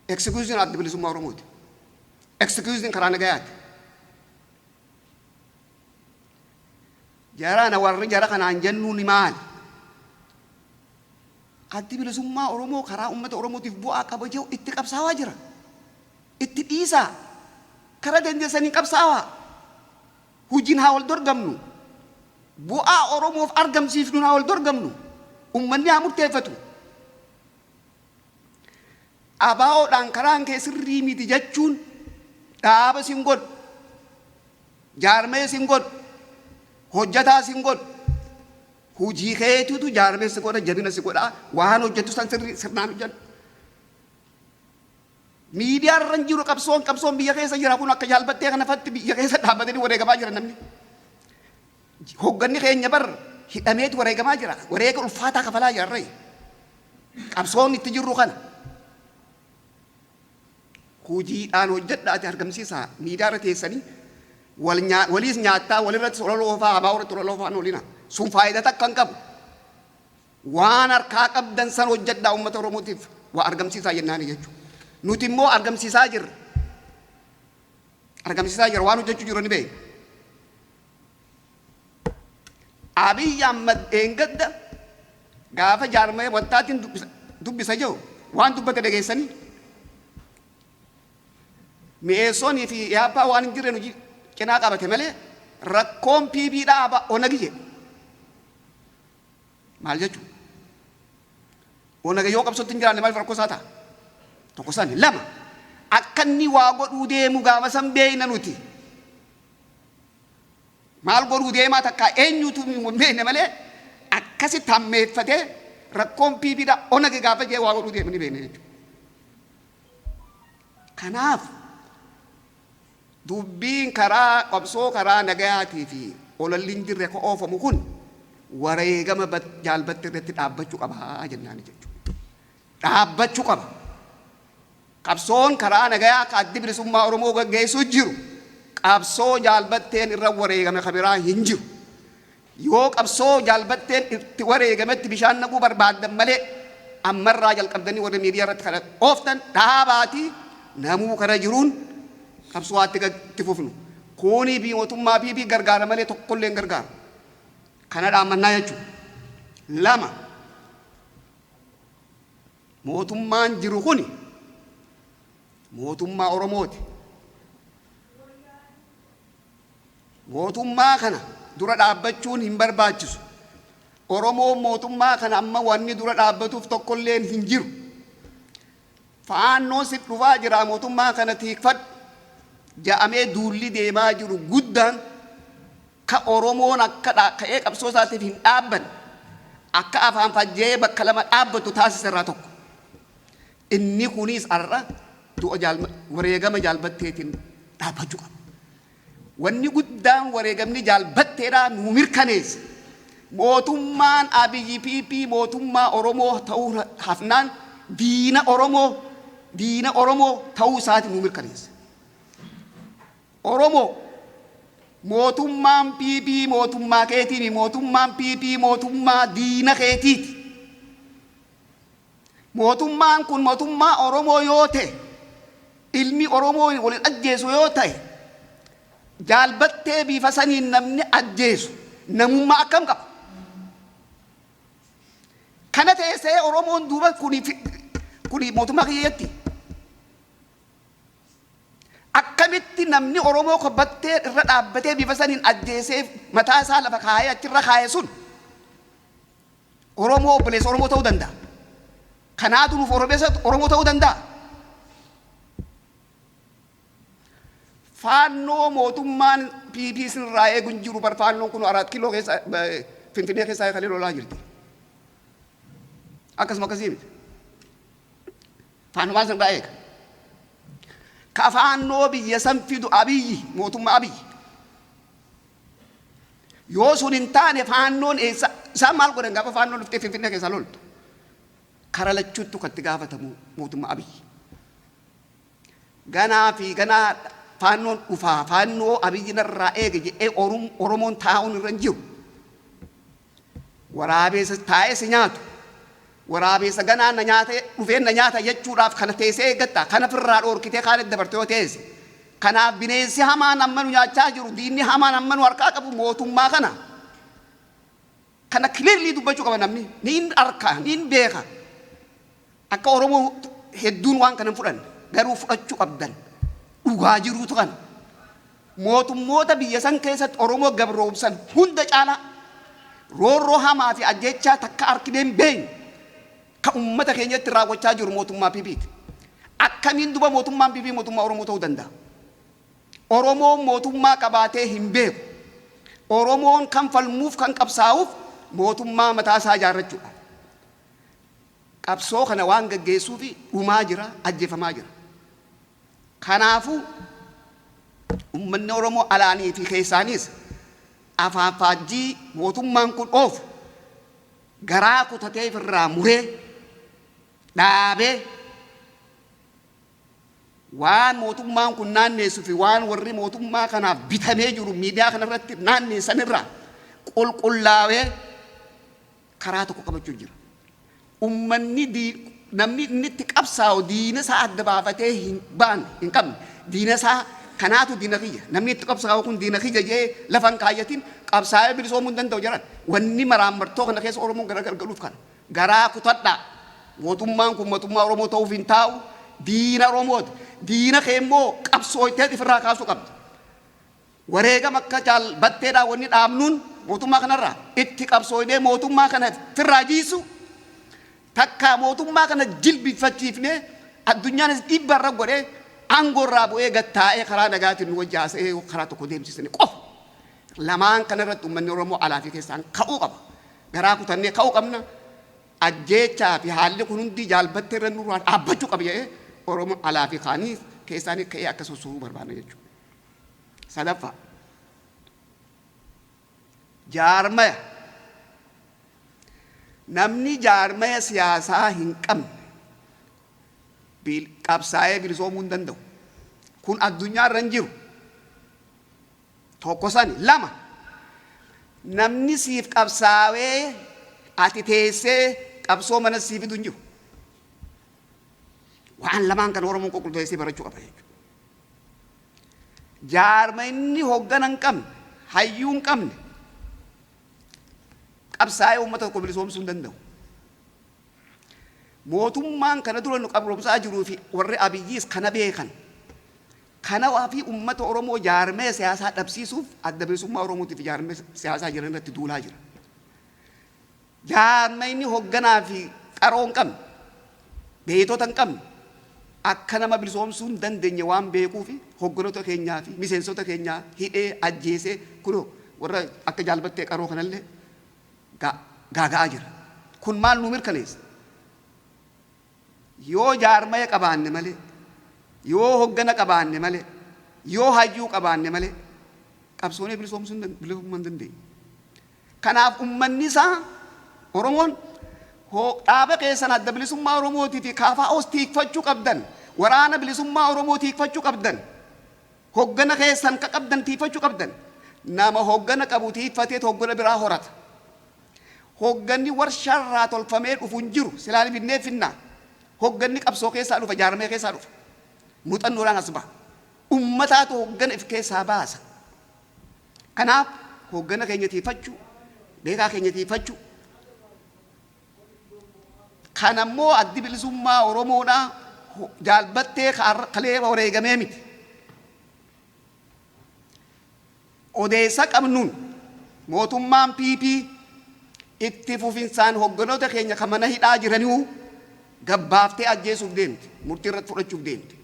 [SPEAKER 7] Execution Adda Bilisummaa Oromooti. Execution karaa nagayaati. Jarana warri jara kanaan jennuun maali? Addi Bilisummaa Oromoo karaa uummata Oromootiif bu'aa qaba jiru itti qabsaawaa jira. Itti dhiisaa. Karaa dandeessanii qabsaawaa. Hojiin haa wal dorgamnu. Bu'aa Oromoof argamsiifnu haa wal dorgamnu. Uummanni haa murteeffatu. ABOdhaan karaan kee sirrii miti jechuun dhaaba sin godhu. Jaarmee sin godhu. Hojjataa sin godhu. Hojii keetiitu jaarmee si godha, jabina si godha. Waan hojjettu san sirrii sirnaan hojjedhu. Miidiyaa irra hin jiru qabsoon, qabsoon biyya keessa jira kun akka jaalbattee kana fatti biyya keessa dhaabbatanii wareegamaa jira namni. Hogganni keenya bar hidhameetu wareegamaa jira. Wareega ulfaataa kafalaa jira irra. Qabsoon itti jirru kana. Hojiidhaan hojjedhaati argamsiisaa. Miidiyaa irra teessanii waliis nyaattaa, walirratti olola oofaa, ABO irratti olola oofaa oolina. Sun faayidaa takka hin qabu. Waan harkaa qabdan san hojjedhaa, uummata Oromootiif waa argamsiisaa jennaani jechuudha. Nuti immoo argamsiisaa jirra. Argamsiisaa jirra, waan hojjechuu jiru ni beekna. Abiy Ahmad eengadda gaafa jaarmee wantaatiin dubbisa jiru waan dubbate dhageessanii, mi'eessonii fi yaabbaa waan hin jirreen hojii cinaa qabate malee rakkoon PP dhaaba Onagi jedhe. Maal jechuudha? Onaga yoo qabsootti hin jiraanne maaliif rakkoo isaa ta'a? Tokko sani. Lama, akka inni waa godhuu deemu gaafa san beekna nuti. Maal godhuu deemaa takka eenyutu hin beekne malee akkasitti hammeeffatee rakkoon PP dha Onagi gaafa jee waa godhuu deemu ni beekna jechuudha. Kanaaf dubbiin karaa qabsoo karaa nagayaatii fi olalli hin jirre ka oofamu kun wareegama jaalbatte irratti dhaabbachuu qaba jennaani jechuudha. Dhaabbachuu qaba. Qabsoon karaa nagayaa ka Addi Bilisummaa Oromoo gaggeessuu jiru qabsoo jaalbatteen irra wareegame ka biraa hin jiru. Yoo qabsoo jaalbatteen itti wareegametti bishaan naquu barbaaddan malee ammarraa jalqabdanii warri miidiyaa irratti kana ooftan dhaabaatii namuu kara jiruun qabsoo haa itti fufnu. Kunii fi mootummaa PP gargaara malee tokkollee hin gargaaru. Kana dhaammannaa jechuudha. Lama, mootummaan jiru kuni mootummaa Oromooti. Mootummaa kana dura dhaabbachuun hin barbaachisu. Oromoon mootummaa kana amma wanni dura dhaabbatuuf tokkolleen hin jiru. Faannoon si dhufaa jira, mootummaa kana tiikfadhu ja'amee duulli deemaa jiru guddaan ka Oromoon akka ka'ee qabsoo isaatiif hin dhaabbanne, akka afaan fajjee bakka lama dhaabbatu taasise irraa tokko. Inni kunis har'a du'a wareegama jaalbatteetiin dhaabbachuu qaba. Wanni guddaan wareegamni jaalbatteedhaa nuu mirkaneessa. Mootummaan Abiyyi PP mootummaa Oromoo ta'uu hafnaan diina Oromoo, diina Oromoo ta'uu isaati nuu mirkaneessa. Oromoo, mootummaan PP mootummaa keetiimi, mootummaan PP mootummaa diina keetiiti. Mootummaan kun mootummaa Oromoo yoo ta'e, ilmi Oromoo waliin ajjeesu yoo ta'e, jaalbattee bifa saniin namni ajjeesu namummaa akkam qaba? Kana teessee Oromoon duuba kuni mootummaa kiyya jetti. Akkamitti namni Oromoo kobbattee irra dhaabbatee bifa saniin ajjeesee mataa isaa lafa kaayee achirra kaaye sun Oromoo, obboleessa Oromoo ta'uu danda'a? Kanaatu nuuf Oromeessa Oromoo ta'uu danda'a? Faannoo mootummaan PP sinirraa eegu hin jiru bar. Faannoon kun Araat Kiiloo keessa, Finfinnee keessaa kan lolaa jirti. Akkasuma akkasii miti. Faannoo sinirraa eega? Ka faannoo biyya san fidu Abiyyi, mootummaa Abiyyi. Yoo sun hin taane faannoon eessa isaan maal godhan gaafa faannoon dhuftee Finfinnee keessaa loltu? Kara lachuuttu kan itti gaafatamu mootummaa Abiyyi. Ganaa fi ganaa faannoon dhufaa, faannoo Abiyyi narraa eege jedhee Oromoon taa'uun irra hin jiru. Waraabeessa taa'ee si nyaatu. Waraabeessa ganaa na nyaatee dhufeen na nyaata jechuudhaaf kana teessee eeggatta. Kana firraa dhoorkitee kaan dabarte yoo teesse. Kanaaf bineensi hamaan amma nu nyaachaa jiru, diinni hamaan amma nu harkaa qabu mootummaa kana. Kana clearly dubbachuu qaba namni. Niin arka, niin beeka. Akka Oromoo hedduun waan kana hin fudhanne. Garuu fudhachuu qabdan. Dhugaa jiruutu kana. Mootummoota biyya san keessatti Oromoo gabroomsan hunda caalaa roorroo hamaa fi ajjeechaa takka arkinee hin beekne kan uummata keenyatti raawwachaa jiru mootummaa PPti. Akkamiin duba mootummaan PP mootummaa Oromoo ta'uu danda'a? Oromoon mootummaa qabaatee hin beeku. Oromoon kan falmuuf, kan qabsaa'uuf mootummaa mataa isaa ijaarrachuudha. Qabsoo kana waan gaggeessuuf dhumaa jira, ajjeefamaa jira. Kanaafuu uummanni Oromoo alaanii fi keessaanis afaan faajjii mootummaan kun oofu garaa kutatee ofirraa muree dhaabee, waan mootummaan kun naanneessuu fi waan warri mootummaa kanaaf bitamee jiru miidiyaa kanarratti naanneessan irraa qulqullaawee karaa tokko qabachuu jira. Uummanni namni inni itti qabsaa'u diina isaa adda baafatee hin baane, hin qabne, diina isaa kanaatu diina kiyya, namni itti qabsaa'u kun diina kiyya jee lafa hin kaayyatin qabsaa'ee bilisoomuu hin danda'u jedhan. Wanni maraammartoo kana keessa Oromoon gara gargaluuf kana garaa kutadhaa. Mootummaan kun mootummaa Oromoo ta'uuf hin taa'u, diina Oromooti. Diina kee immoo qabsooytee ifirraa kaasuu qabda. Wareegama akka Jaal Batteedhaa wanni dhaabnuun mootummaa kanarraa itti qabsooynee mootummaa kana firraa jiisu takkaa mootummaa kana jilbifachiifnee, addunyaanis dhiibbaa irra godhee aangoo irraa bu'ee gad taa'ee karaa nagaatiin nu wajji haasa'ee karaa tokko deemsisne qofa. Lamaan kanarratti uummanni Oromoo alaa fi keessaan ka'uu qaba. Garaa kutannee ka'uu qabna. Ajjeechaa fi haalli kun hundi Jaal Battee irra nurraa dhaabbachuu qaba jedhee Oromoon alaa fi kaanii keessaanii ka'ee akka sossoo'uu barbaadna jechuudha. Sadaffaa, jaarmaya. Namni jaarmaya siyaasaa hin qabne qabsaa'ee bilisoomuu hin danda'u. Kun addunyaa irra hin jiru. Tokko sani. Lama, namni siif qabsaa'ee ati teessee qabsoo mana siif fidu hin jiru. Waan lamaan kan Oromoon qulqulleessee barachuu qaba jechuudha. Jaarmayni hoggana hin qabne, hayyuu hin qabne, qabsaa'ee uummata tokko bilisoomsuu hin danda'u. Mootummaan kana dura nu qabroomsaa jiruu fi warri Abiyyiis kana beekan. Kana waa fi uummata Oromoo jaarmee siyaasaa dhabsiisuuf Adda Bilisummaa Oromootiif jaarmee siyaasaa jiran irratti duulaa jira. Jaarmayni hogganaa fi qaroo hin qabne, beektota hin qabne, akka nama bilisoomsuu hin dandeenye waan beekuuf hogganoota keenyaa fi miseensota keenyaa hidhee ajjeesee kunoo warra akka Jaal Battee qaroo kanallee gaaga'aa jira. Kun maal nu mirkaneessa? Yoo jaarmaya qabaanne malee, yoo hoggana qabaanne malee, yoo hayyuu qabaanne malee qabsoonee bilisoomsuu hin dandeenyu. Kanaaf ummanni isaa Oromoon dhaaba keessan Adda Bilisummaa Oromootii fi KFOs tiikfachuu qabdan, Waraana Bilisummaa Oromoo tiikfachuu qabdan, hoggana keessan ka qabdan tiikfachuu qabdan. Nama hoggana qabu tiikfatee hoggana biraa horata. Hogganni warshaarraa tolfamee dhufu hin jiru. Silaan finnee finnaa. Hogganni qabsoo keessaa dhufa, jaarmee keessaa dhufa. Muuxannoodhaan as baha. Ummataatu hoggana if keessaa baasa. Kanaaf hoggana keenya tiifachuu, beekaa keenya tiifachuu. Kanammoo Addi Bilisummaa Oromoodhaa Jaal Battee kalee wareegamee miti. Odeessa qabnuun mootummaan PP itti fufinsaan hogganoota keenya kan mana hidhaa jiraniu gabbaaftee ajjeesuuf deemti. Murtii irratti fudhachuuf deemti.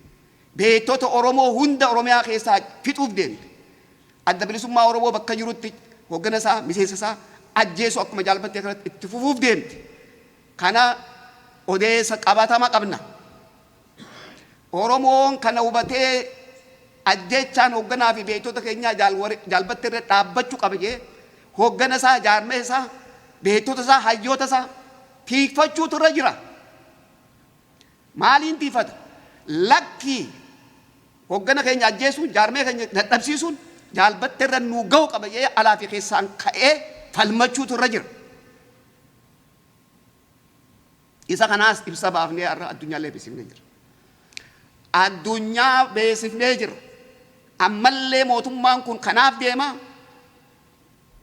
[SPEAKER 7] Beektota Oromoo hunda Oromiyaa keessaa fixuuf deemti. Adda Bilisummaa Oromoo bakka jirutti hoggana isaa, miseensa isaa ajjeesuu akkuma Jaal Battee kanatti itti fufuuf deemti. Kana odeessa qabatama qabna. Oromoon kana hubatee ajjeechaan hoogganaa fi beektota keenyaa Jaal Battee irra dhaabbachuu qaba jee hooggana isaa, jaarmee isaa, beektota isaa, hayyoota isaa tiikfachuutu irra jira. Maaliin tiifata? Lakkii, hooggana keenya ajjeesuun, jaarmee keenya dadhabsiisuun Jaal Battee irra nuu ga'u qaba jee alaa fi keessaan ka'ee falmachuutu irra jira. Isa kanaas ibsa baafnee har'a addunyaallee beeksifnee jira. Addunyaa beeksifnee jira. Ammallee mootummaan kun kanaaf deema.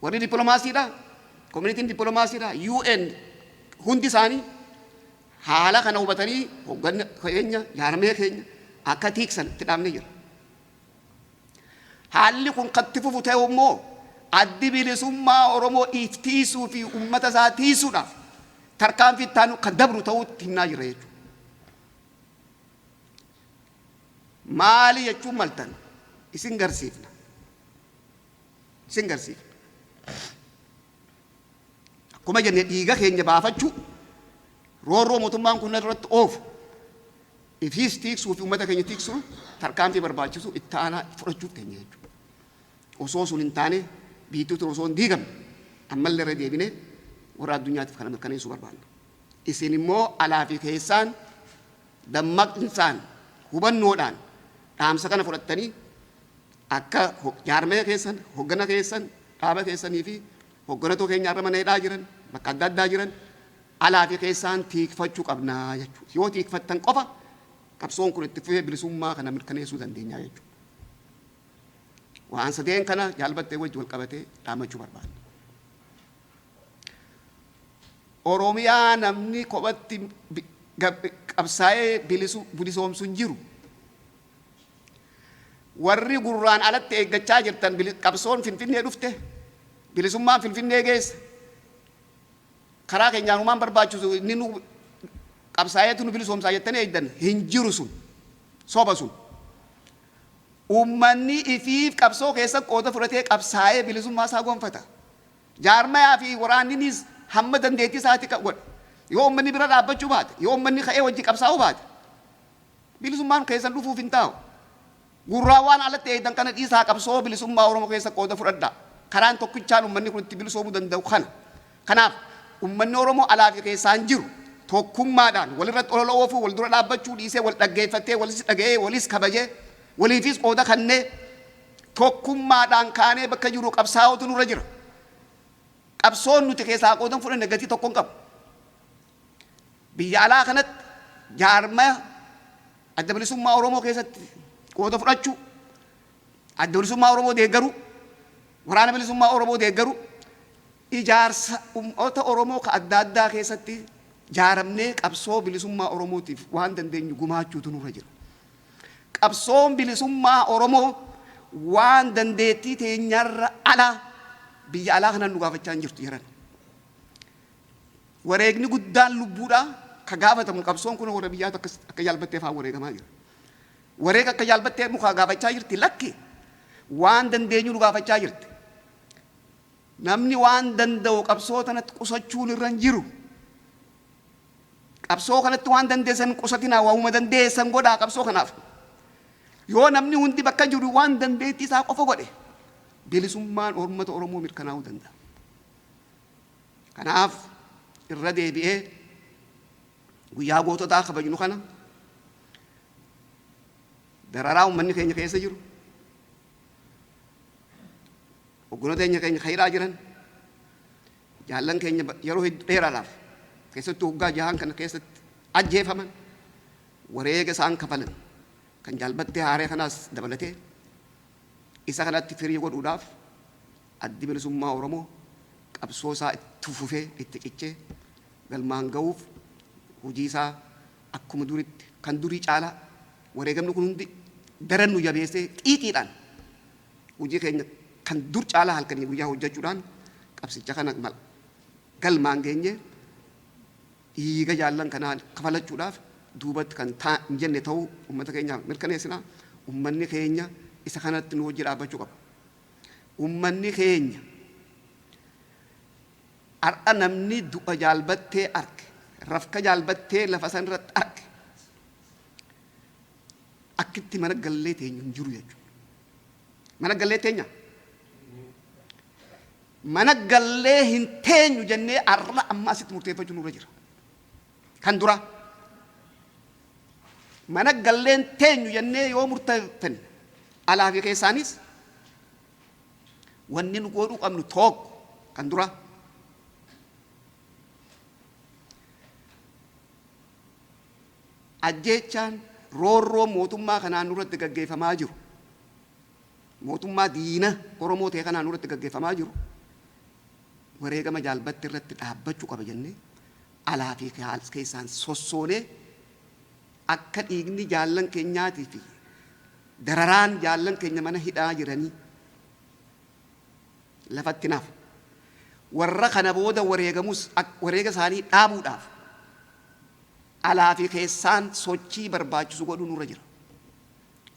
[SPEAKER 7] Warri dippiloomaasiidha. Koominitiin dippiloomaasiidha, UN hundi isaanii haala kana hubatanii hoogganna keenya, jaarmee keenya akka tiiksan itti dhaabnee jira. Haalli kun kan itti fufu ta'u immoo Addi Bilisummaa Oromoo if tiisuu fi uummata isaa tiisuudhaaf tarkaanfii itti aanu kan dabru ta'uu itti himnaa jirra jechuudha. Maali jechuun maltan isin garsiifna. Isin garsiifna. Akkuma jenne, dhiiga keenya baafachuu, roorroo mootummaan kun irratti oofu ifiis tiiksuu fi uummata keenya tiiksuu tarkaanfii barbaachisu itti aanaa fudhachuuf keenya jechuudha. Osoo sun hin taane, biittuu tun osoo hin diigamne, ammallee irra deebinee warra addunyaatiif kana mirkaneessuu barbaanna. Isin immoo alaa fi keessaan dammaqnsaan hubannoodhaan dhaamsa kana fudhattanii akka jaarmaya keessan, hoggana keessan, dhaaba keessanii fi hogganatoo keenya irra mana hidhaa jiran, bakka adda addaa jiran alaa fi keessaan tiikfachuu qabnaa jechuudha. Yoo tiikfattan qofa qabsoon kun itti fufee bilisummaa kana mirkaneessuu dandeenya jechuudha. Waan sadeen kana jaalbattee wajji wal qabatee dhaammachuu barbaanna. Oromiyaa namni kophatti qabsaa'ee bilisoomsu hin jiru. Warri gurraan alatti eeggachaa jirtan, qabsoon Finfinnee dhufte, bilisummaan Finfinnee geessa. Karaa keenyaan humaan barbaachisu, inni nu qabsaa'eetu nu bilisoomsaa jettanii eegdan hin jiru sun. Soba sun. Uummanni ifiif qabsoo keessa qooda fudhatee qabsaa'ee bilisummaa isaa gonfata. Jaarmayaa fi waraanninis hamma dandeettii isaatti godha. Yoo uummanni bira dhaabbachuu baate, yoo uummanni ka'ee wajji qabsaa'uu baate, bilisummaan keessan dhufuuf hin taa'u. Gurraa waan alatti eegdan kana dhiisaa, qabsoo bilisummaa Oromoo keessa qooda fudhadhaa. Karaan tokkichaan uummanni kun itti bilisoomuu danda'u kana. Kanaaf uummanni Oromoo alaa fi keessaan jiru tokkummaadhaan walirratti olola oofuu, wal dura dhaabbachuu dhiisee, wal dhaggeeffatee, walis dhaga'ee, walis kabajee, waliifis qooda kannee tokkummaadhaan kaanee bakka jiru qabsaa'utu nurra jira. Qabsoon nuti keessaa qoodan fudhanne gatii tokko hin qabu. Biyya alaa kanatti jaarmaya Adda Bilisummaa Oromoo keessatti qooda fudhachuu, Adda Bilisummaa Oromoo deeggaruu, Waraana Bilisummaa Oromoo deeggaruu, ijaarsa uummata Oromoo ka adda addaa keessatti jaaramnee qabsoo bilisummaa Oromootiif waan dandeenyu gumaachuutu nurra jira. Qabsoon bilisummaa Oromoo waan dandeettii teenyarra alaa biyya alaa kanaan nu gaafachaa hin jirtu jiran. Wareegni guddaan lubbuudhaa ka gaafatamu qabsoon kun warra biyyaatu akka jaalbattee fa'aa wareegamaa jira. Wareega akka jaalbattee mukaa gaafachaa jirti? Lakki, waan dandeenyu nu gaafachaa jirti. Namni waan danda'u qabsoo tanatti qusachuun irra hin jiru. Qabsoo kanatti waan dandeessan hin qusatinaa, waanuma dandeessan godhaa qabsoo kanaaf. Yoo namni hundi bakka jiru waan dandeettii isaa qofa godhe, bilisummaan uummata Oromoo mirkanaa'uu danda'a. Kanaaf irra deebi'ee guyyaa goototaa kabajnu kana dararaa uummanni keenya keessa jiru, hogganoota keenya hidhaa jiran, jaallan keenya yeroo hedduu dheeraadhaaf, keessattuu waggaa 6n kana keessatti ajjeefaman, wareega isaan kafalan kan jaalbattee haaree kanaas dabalatee isa kanatti firii godhuudhaaf Addi Bilisummaa Oromoo qabsoo isaa itti fufee itti cichee galmaan ga'uuf hojii isaa akkuma duritti, kan durii caalaa, wareegamni kun hundi daran nu jabeessee xiiqiidhaan hojii keenya kan dur caalaa halkanii guyyaa hojjechuudhaan qabsicha kana galmaan geenye dhiiga jaallan kanaa kafalachuudhaaf duubatti kan hin jenne ta'uu uummata keenyaaf mirkaneessina. Uummanni keenya isa kanatti nu hojii dhaabbachuu qaba. Uummanni keenya har'a namni du'a jaalbattee arge, rafka jaalbattee lafa san irratti arge, akkitti mana gallee teenyu hin jiru jechuudha. Mana gallee teenya? Mana gallee hin teenyu jennee har'a amma asitti murteeffachuu nurra jira. Kan dura mana galleen teenyu jennee yoo murteeffanne, alaa fi keessaanis wanni nu godhuu qabnu tokko, kan dura ajjeechaan roorroo mootummaa kanaan nurratti gaggeeffamaa jiru, mootummaa diina Oromoo ta'e kanaan nurratti gaggeeffamaa jiru, Wareegama Jaal Battee irratti dhaabbachuu qaba jennee alaa fi keessaan sossoonee akka dhiigni jaallan keenyaatii fi dararaan jaallan keenya mana hidhaa jiranii lafatti naaf warra kana booda wareegamus wareega isaanii dhaabuudhaaf alaa fi keessaan sochii barbaachisu godhuu nurra jira.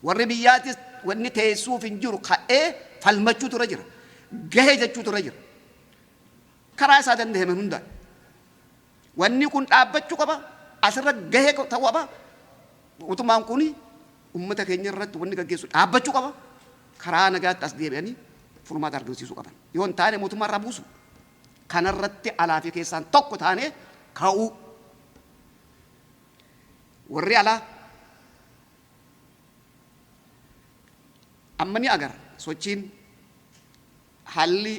[SPEAKER 7] Warri biyyaatis wanni teessuuf hin jiru ka'ee falmachuutu irra jira. Gahe jechuutu irra jira. Karaa isaa danda'ame hundaan. Wanni kun dhaabbachuu qaba. Asirra gahee ta'uu qaba. Mootummaan kun uummata keenya irratti wanni gaggeessu dhaabbachuu qaba. Karaa nagaatti as deebi'anii furmaata argamsiisuu qaban. Yoo hin taane mootummaa irraa buusu. Kanarratti alaa fi keessaan tokko taanee ka'uu. Warri alaa amma ni agarra sochiin haalli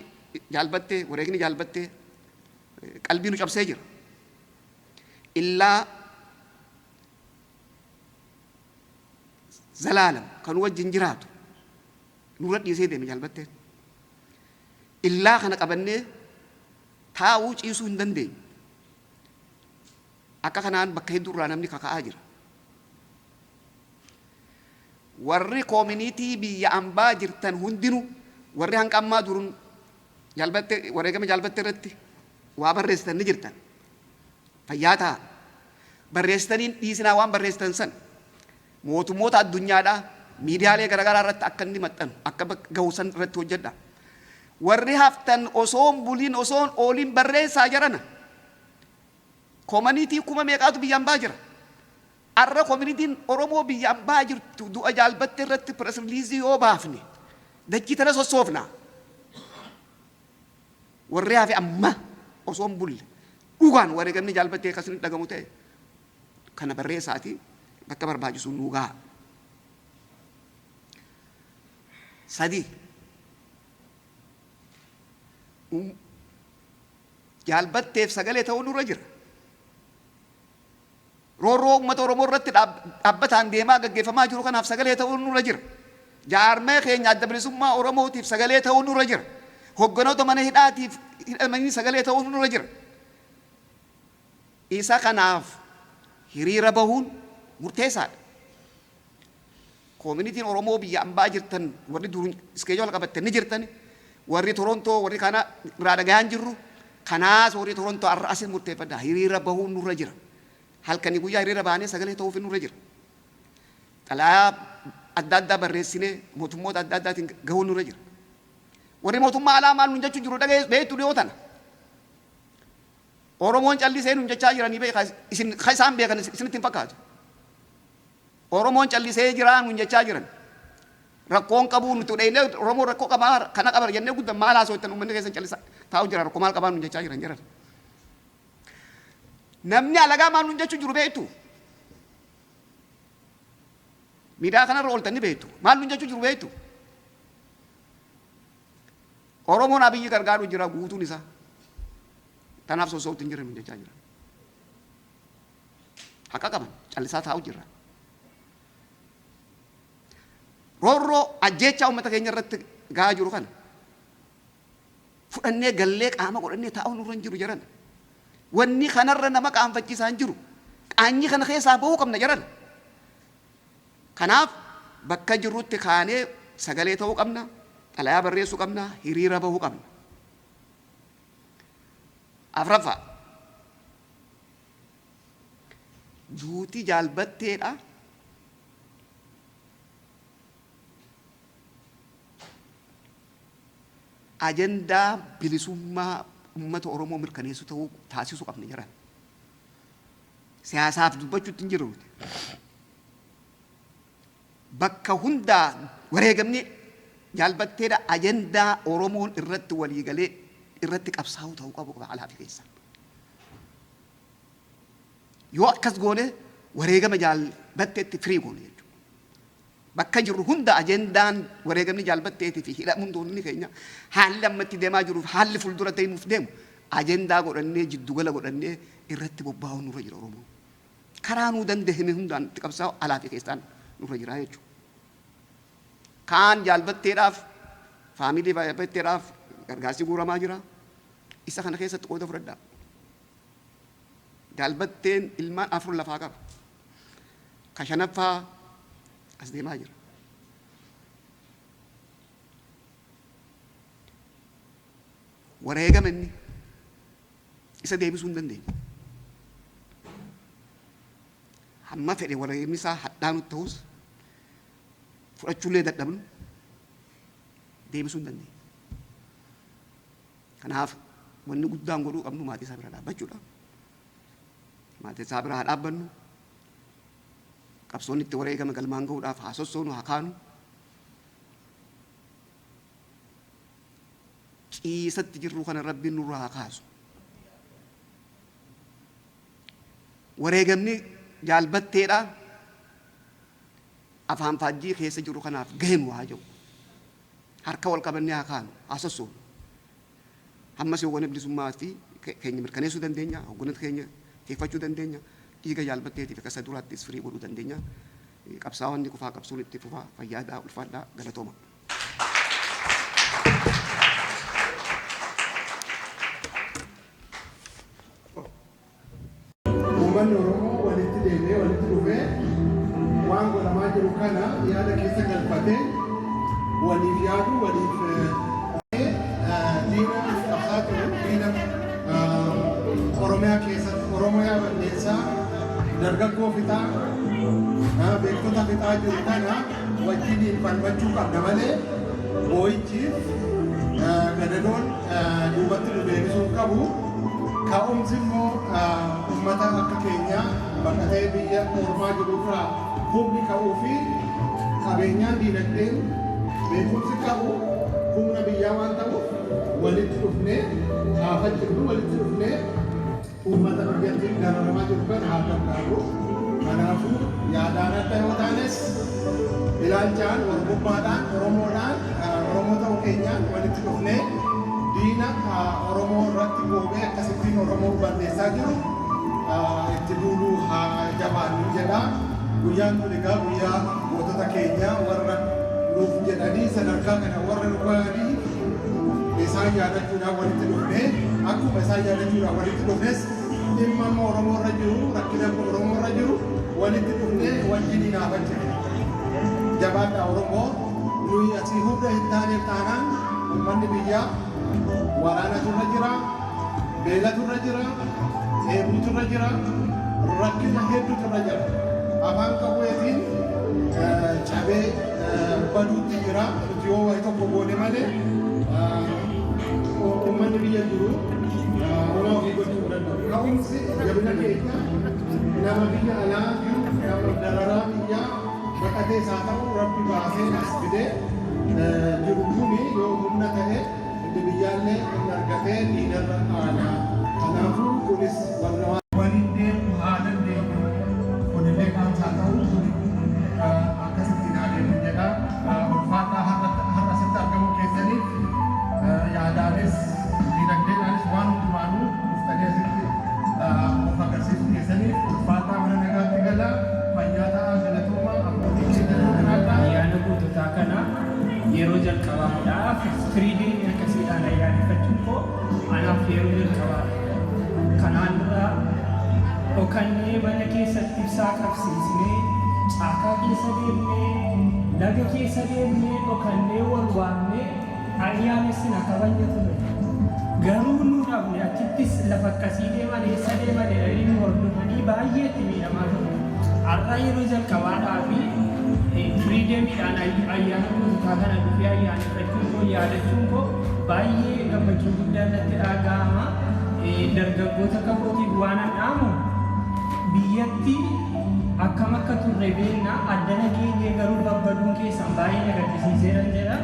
[SPEAKER 7] Jaal Battee wareegni Jaal Battee qalbii nu cabsee jira. Illaa zalaalam kan nu wajjin jiraatu nurra dhiisee deeme Jaal Batteen. Illaa kana qabannee taa'uu ciisuu hin dandeenyu. Akka kanaan bakka hedduu irraa namni kaka'aa jira. Warri koominiitii biyya ambaa jirtan hundinuu warri hanga ammaa durun Jaal Battee wareegama Jaal Battee irratti waa barreessitan ni jirtan. Fayyaa ta'a. Barreessitanii hin dhiisinaa waan barreessitan san. Mootummoota addunyaadhaa miidiyaalee garaagaraa irratti akka inni maxxanu akka gahu san irratti hojjedha. Warri haftan osoon buliin osoon ooliin barreessaa jarana. Komaniitii kuma meeqaatu biyya ambaa jira. Arra kominitiin Oromoo biyya ambaa jirtu du'a Jaal Battee irratti press release yoo baafne dachii tana sossoofna. Warri hafe amma osoo hin bulle dhugaan wareegamni Jaal Battee akka isinitti dhagamu ta'e kana barreessaatii bakka barbaachisu nuu gaha. 3. Jaal Batteef sagalee ta'uu nurra jira. Roorroo uummata Oromoo irratti dhaabbataan deemaa gaggeeffamaa jiru kanaaf sagalee ta'uu nurra jira. Jaarmaya keenya Adda Bilisummaa Oromootiif sagalee ta'uu nurra jira. Hogganoota mana hidhaatiif hidhamanii sagalee ta'uu nurra jira. Isa kanaaf hiriira bahuun murteessaadha. Koominitiin Oromoo biyya ambaa jirtan warri dur iskeejola qabattan ni jirtani. Warri Torontoo warri kana irraa dhagayaa hin jirru. Kanaas warri Torontoo har'a asin murteeffadha. Hiriira bahuun nurra jira. Halkanii guyyaa hiriira baanee sagalee ta'uufin nurra jira. Xalayaa adda addaa barreessinee mootummoota adda addaatiin gahuun nurra jira. Warri mootummaa alaa maal nun jechuu jiru dhagee beektu dhiyoo tana. Oromoon callisee nun jechaa jiranii beeka isin ka isaan beekan isinitti hin fakkaatu. Oromoon callisee jiraa nun jechaa jiran. Rakkoon qabuu nuti dheeynee Oromoon rakkoo qabaa kana qaba jennee guddan maal haasoftan uummanni keessan callisa taa'u jira rakkoo maal qabaa nun jechaa jiran jiran. Namni alagaa maal nun jechuu jiru beektu? Miidiyaa kanarra ooltan ni beektu. Maal nun jechuu jiru beektu? Oromoon Abiyyi gargaaru jira guutuun isaa. Tanaaf sossoo'utti hin jiran nun jechaa jiran. Haqa qaban callisaa taa'u jirra. Roorroo ajjeechaa uummata keenya irratti gahaa jiru kana fudhannee gallee qaama godhannee taa'uu nurra hin jiru jaran. Wanni kanarra nama qaanfachiisaa hin jiru. Qaanyii kana keessaa bahuu qabna jaran. Kanaaf bakka jirrutti kaanee sagalee ta'uu qabna, xalayaa barreessuu qabna, hiriira bahuu qabna. Afraffaa. Duuti Jaal Batteedha. Ajandaa bilisummaa uummata Oromoo mirkaneessu ta'uu taasisuu qabna jiran. Siyaasaaf dubbachuutti hin jirru nuti. Bakka hundaa wareegamni Jaal Batteedha ajandaa Oromoon irratti waliigalee irratti qabsaa'uu ta'uu qabu qaba alaa fi keessaa. Yoo akkas goone wareegama Jaal Batteetti firii goone jechuudha. Bakka jirru hunda ajendaan wareegamni Jaal Batteetii fi hidhamtoonni keenya haalli amma itti deemaa jiruuf haalli fuuldura deemuuf deemu ajendaa godhannee jiddugala godhannee irratti bobbaa'uun nurra jira Oromoon. Karaa nuu dandahame hundaan itti qabsaa'u alaa fi keessaan nurra jira jechuudha. Kaan Jaal Batteedhaaf faamilii Batteedhaaf gargaarsi guuramaa jira. Isa kana keessatti qooda fudhadhaa. Jaal Batteen ilmaan 4 lafaa qaba. Ka shanaffaa as deemaa jira. Wareegama inni isa deebisuu hin dandeenye. Hamma fedhe wareegamni isaa hadhaa nutti ta'us fudhachuullee dadhabnu deebisuu hin dandeenye. Kanaaf wanni guddaan godhuu qabnu maatii isaa bira dhaabbachuudha. Maatii isaa bira haa dhaabbannu. Qabsoon itti wareegame galmaan gahuudhaaf haa sossoonu, haa kaanu. Ciisatti jirru kana Rabbiin nurraa haa kaasu. Wareegamni Jaal Batteedha afaan faajjii keessa jirru kanaaf gahe nu haa jedhu. Harka wal qabannee haa kaanu, haa sossoonu. Hammas hoggana bilisummaa fi keenya mirkaneessuu dandeenya, hogganota keenya tiikfachuu dandeenya, dhiiga Jaal Batteetiif akka isa duraattis firii godhuu dandeenya. Qabsaawaan ni kufaa, qabsoon itti fufaa, fayyaadhaa, ulfaadhaa, galatooma.
[SPEAKER 8] Uummanni Oromoo walitti deebi'ee walitti dhufee waan godhamaa jiru kana yaada keessa galfatee waliif yaaduu, waliif diina qabsaa jiru, diina Oromiyaa keessatti Oromiyaa balleessaa, dargaggoo fixaa, beektota fixaa jiru kana wajjiniin falmachuu qabna malee boo'ichiif gadadoon duubatti nu deebisuu hin qabu. Ka'umsi immoo uummata akka keenyaa baqatee biyya ormaa jiru irraa humni ka'uu fi qabeenyaan, diinagdeen, beekumsi ka'u humna biyyaa waan ta'uuf walitti dhufnee haa faccifnu, walitti dhufnee uummata biyyatti dararamaa jiru kana haa gargaarru. Kanaafuu yaadaan adda yoo taanes ilaalchaan, Oromummaadhaan, Oromoodhaan, Oromoo ta'uu keenyaan walitti dhufnee diina Oromoo irratti boobee akkasittiin Oromoo balleessaa jiru itti duuluu haa jabaannu jedha. Guyyaan kun egaa guyyaa gootota keenyaa warra nuuf jedhanii sadarkaa kana warra nu gahanii isaan yaadachuudhaan walitti dhufnee, akkuma isaan yaadachuudhaan walitti dhufnes dhimma amma Oromoo irra jiru, rakkina Oromoo irra jiru walitti dhufnee wajjiniin haa faccifnu. Jabaadhaa Oromoo, nuyi asii humna hin taaneef taanaan uummanni biyyaa waraanatu irra jira, beelatu irra jira, dheebuutu irra jira, rakkina hedduutu irra jira. Afaan qawweetiin cabee baduutti jira. Nuti yoo wayi tokko goone malee uummanni biyya jiru homaa ofii gochuu hin danda'u. Ka'umsi jabina keenya nama biyya alaa jiru, nama dararaa biyyaa baqatees haa ta'u Rabbi baasee as fidee jiru kuni yoo humna ta'e inni biyyaallee humna argatee diinarra aana. Kanaafuu kunis wanna waliin deemuu haa dandeenyu. Kunillee dhaamsa haa ta'u, kuni akkasittiin haa deemu jedha. Ulfaadhaa, har'a asitti argamuu keessaniif yaadaanis dinagdeedhaanis waan hundumaanuu dhuftanii asitti of agarsiisuu keessaniif ulfaadhaa, mana nagaatti galaa, fayyaa ta'aa, galatooma, abbootii keenya nuu jiraadhaa.
[SPEAKER 9] Ayyaana goototaa kana yeroo jalqabaadhaaf freedom akkasiidhaan ayyaaneffachuun koo anaaf yeroo jalqabaadha. Kanaan dura dhokannee mana keessatti ibsaa qabsiisnee, caakaa keessa deemnee, laga keessa deemnee, dhokannee wal waamnee ayyaanessina, kabajna ture. Garuu nu dhabne, achittis lafa akkasii deeman, eessa deeman jedhanii nu hordofanii baay'ee itti miidhamaa ture. Har'a yeroo jalqabaadhaa fi freedomiidhaan ayyaana goototaa kana dhufee ayyaaneffachuun koo, yaadachuun koo baay'ee gammachuu guddaan natti dhaga'ama. Dargaggoota kakootiif waan an dhaamu, biyyatti akkam akka turre beekna, addana geenyee garuu babbaduun keessan baay'ee na gaddisiiseeran jedha.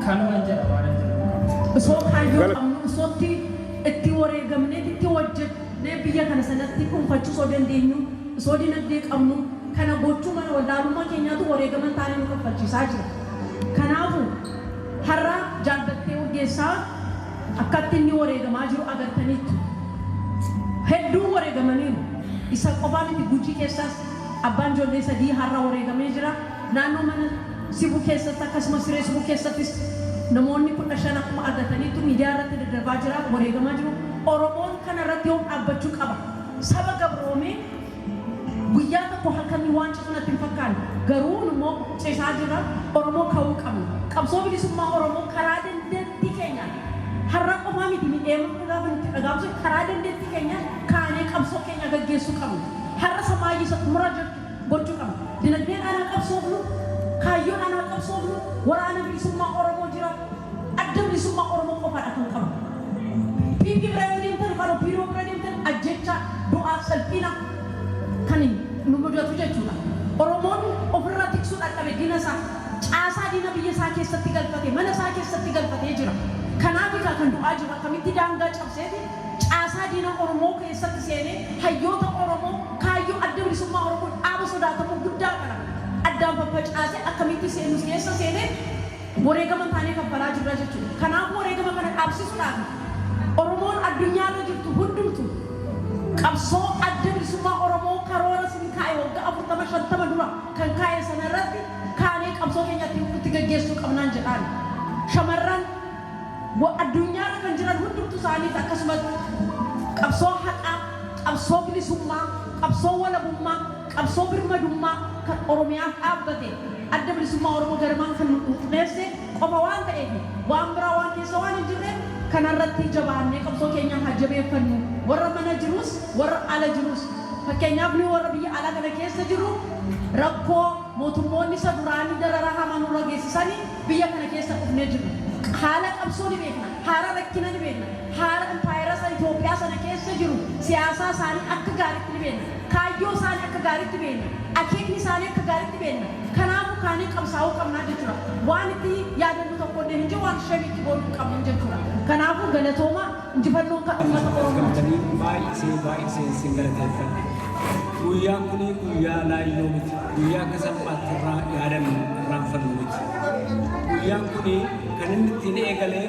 [SPEAKER 9] Kanuman jedha, waan an jedhu qaba.
[SPEAKER 10] Osoo kaayyoo qabnu, osootti itti wareegamnee itti hojjennee biyya kana sanatti dhuunfachuu osoo dandeenyu, osoo dinagdee qabnu kana gochuu mana wallaalummaa keenyaatu wareegama hin taane nu kaffalchiisaa jira. Kanaafu har'a Jaal Battee Urgeessaa akkatti inni wareegamaa jiru agartaniittu. Hedduun wareegamaniiru. Isa qofaa miti, Gujii keessaas abbaan ijoollee 3 har'a wareegamee jira. Naannoo mana Sibuu keessatti akkasumas Siree Sibuu keessattis Namoonni 15 akkuma argataniitu miidiyaa irratti daddarbaa jira, wareegamaa jiru. Oromoon kana irratti yoom dhaabbachuu qaba? Saba gabroomee guyyaa tokko halkanii waan cisu natti hin fakkaanne. Garuu immoo cisaa jira. Oromoo ka'uu qabna. Qabsoo bilisummaa Oromoo karaa dandeettii keenyaan, har'a qofaa miti, miidheema gaafa nutti dhagahamsu, karaa dandeettii keenyaan kaanee qabsoo keenya gaggeessuu qabna. Har'a samaayii isa xumura jirtu gochuu qabna. Dinagdeen anaa qabsoofnu, kaayyoon anaa qabsoofnu, waraana bilisummaa Oromoo jira. Adda bilisummaa Oromoo qofaadha kan qabu. PP bira yoo deemtan yookaan OPDO bira deemtan ajjecha, du'aa, salphina kan nu mudatu jechuudha. Oromoon ofirraa tiksuu dadhabe diina isaa, caasaa diina biyya isaa keessatti galfate, mana isaa keessatti galfatee jira. Kanaaf egaa kan du'aa jiru akkamitti daangaa cabseeti caasaa diina Oromoo keessatti seenee hayyoota Oromoo kaayyoo adda bilisummaa Oromoo dhaaba sodaatamuu guddaa kana addaan faffacaasee akkamitti seenu keessa seenee wareegama taanee kaffalaa jirra jechuudha. Kanaafuu wareegama kana dhaabsisuudhaaf Oromoon addunyaarra jirtu hundumtu qabsoo adda bilisummaa Oromoo karoora sin kaa'e waggaa 40 50 dura kan kaa'e sana irratti kaanee qabsoo keenya itti gaggeessuu qabnaan jedhaan. Shamarran addunyaarra kan jiran hundumtu isaaniif akkasumas qabsoo haqaa, qabsoo bilisummaa, qabsoo walabummaa, qabsoo birmadummaa kan Oromiyaaf dhaabbate adda bilisummaa Oromoo garmaan kan nu qulqulleesse qofa waan ta'eef, waan biraa waan keessa waan hin jirreef, kanarratti jabaannee qabsoo keenya haa jabeeffannu. Warra mana jirus, warra ala jirus, fakkeenyaaf nu warra biyya alaa kana keessa jiru rakkoo mootummoonni isa duraanii dararaa hamaa nurra geessisanii biyya kana keessa dhufnee jirra. Haala qabsoo ni beekna, haala rakkina ni beekna, haala impaayera sana Itoophiyaa sana keessa jiru siyaasaa isaanii akka gaariitti ni beekna, kaayyoo isaanii akka gaariitti beekna, akeekni isaanii akka gaariitti beekna. Kanaafuu kaanii qabsaa'uu qabnaa jechuudha. Waan itti yaadannu tokko illee hin jiru, waan shamitti goonuu qabnu jechuudha. Kanaafuu galatooma, injifannoon kan uummata Oromooti.
[SPEAKER 11] Argamtanii baay'isee baay'isee isin galateeffadha. Guyyaan kun guyyaa laayyoo miti. Guyyaa akka salphaatti irraa yaadannu irraanfannu miti. Guyyaan kun kan inni ittiin eegalee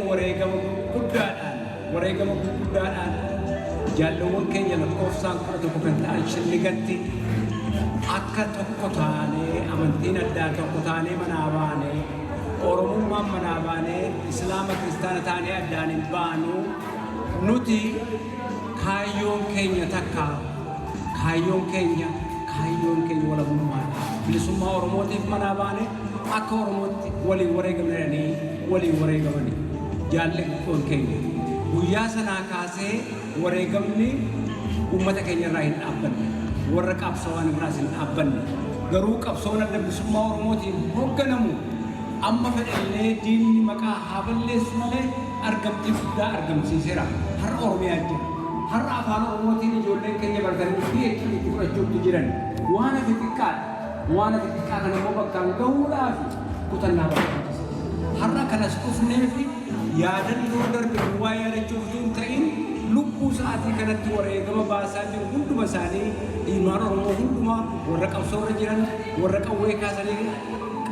[SPEAKER 11] wareegama gurguddaadhaan jaallawwan keenya lakkoofsaan 11 kan ta'an Shilligatti akka tokko taanee, amantiin addaa tokko taanee manaa baanee, Oromummaan manaa baanee, Islaama Kiristaana taanee addaan hin baanu, nuti kaayyoon keenya takka, kaayyoon keenya walabummaadha. Bilisummaa Oromootiif manaa baane, akka Oromootti waliin wareegamanii waliin wareegamanii jaallattoon keenya. Guyyaa sanaa kaasee wareegamni uummata keenya irraa hin dhaabbanne. Warra qabsaa'an irraas hin dhaabbanne. Garuu qabsoon adda bilisummaa Oromootiin hoogganamu amma fedhallee diinni maqaa haa balleessu malee argamtii guddaa argamsiiseera. Har'a Oromiyaa jira. Har'a afaan Oromootiin ijoolleen keenya baratanii PhD itti fudhachuutti jiran. Waan hafe xiqqaadha. Waan hafe xiqqaa kana immoo bakkaan gahuudhaaf kutannaa barbaachisa. Har'a kanas dhufnee fi yaadannoo darbe duwwaa yaadachuuf utuu hin ta'in, lubbuu sa'aatii kanatti wareegama baasaa jiru hunduma isaanii, ilmaan Oromoo hundumaa, warra qabsoorra jiran, warra qawwee kaasanii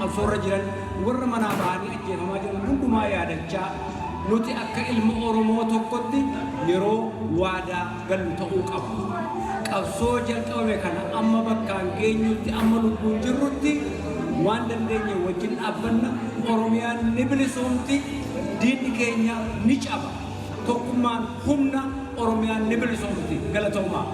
[SPEAKER 11] qabsoorra jiran, warra manaa bahanii ajjeefamaa jiran hundumaa yaadachaa, nuti akka ilma Oromoo tokkotti yeroo waadaa gallu ta'uu qaba. Qabsoo jalqabame kana amma bakkaan geenyutti, amma lubbuun jirrutti waan dandeenye wajjin dhaabbanna. Oromiyaan ni bilisoomti, diinni keenya ni caba. Tokkummaan humna, Oromiyaan ni bilisoomti. Galatoomaa.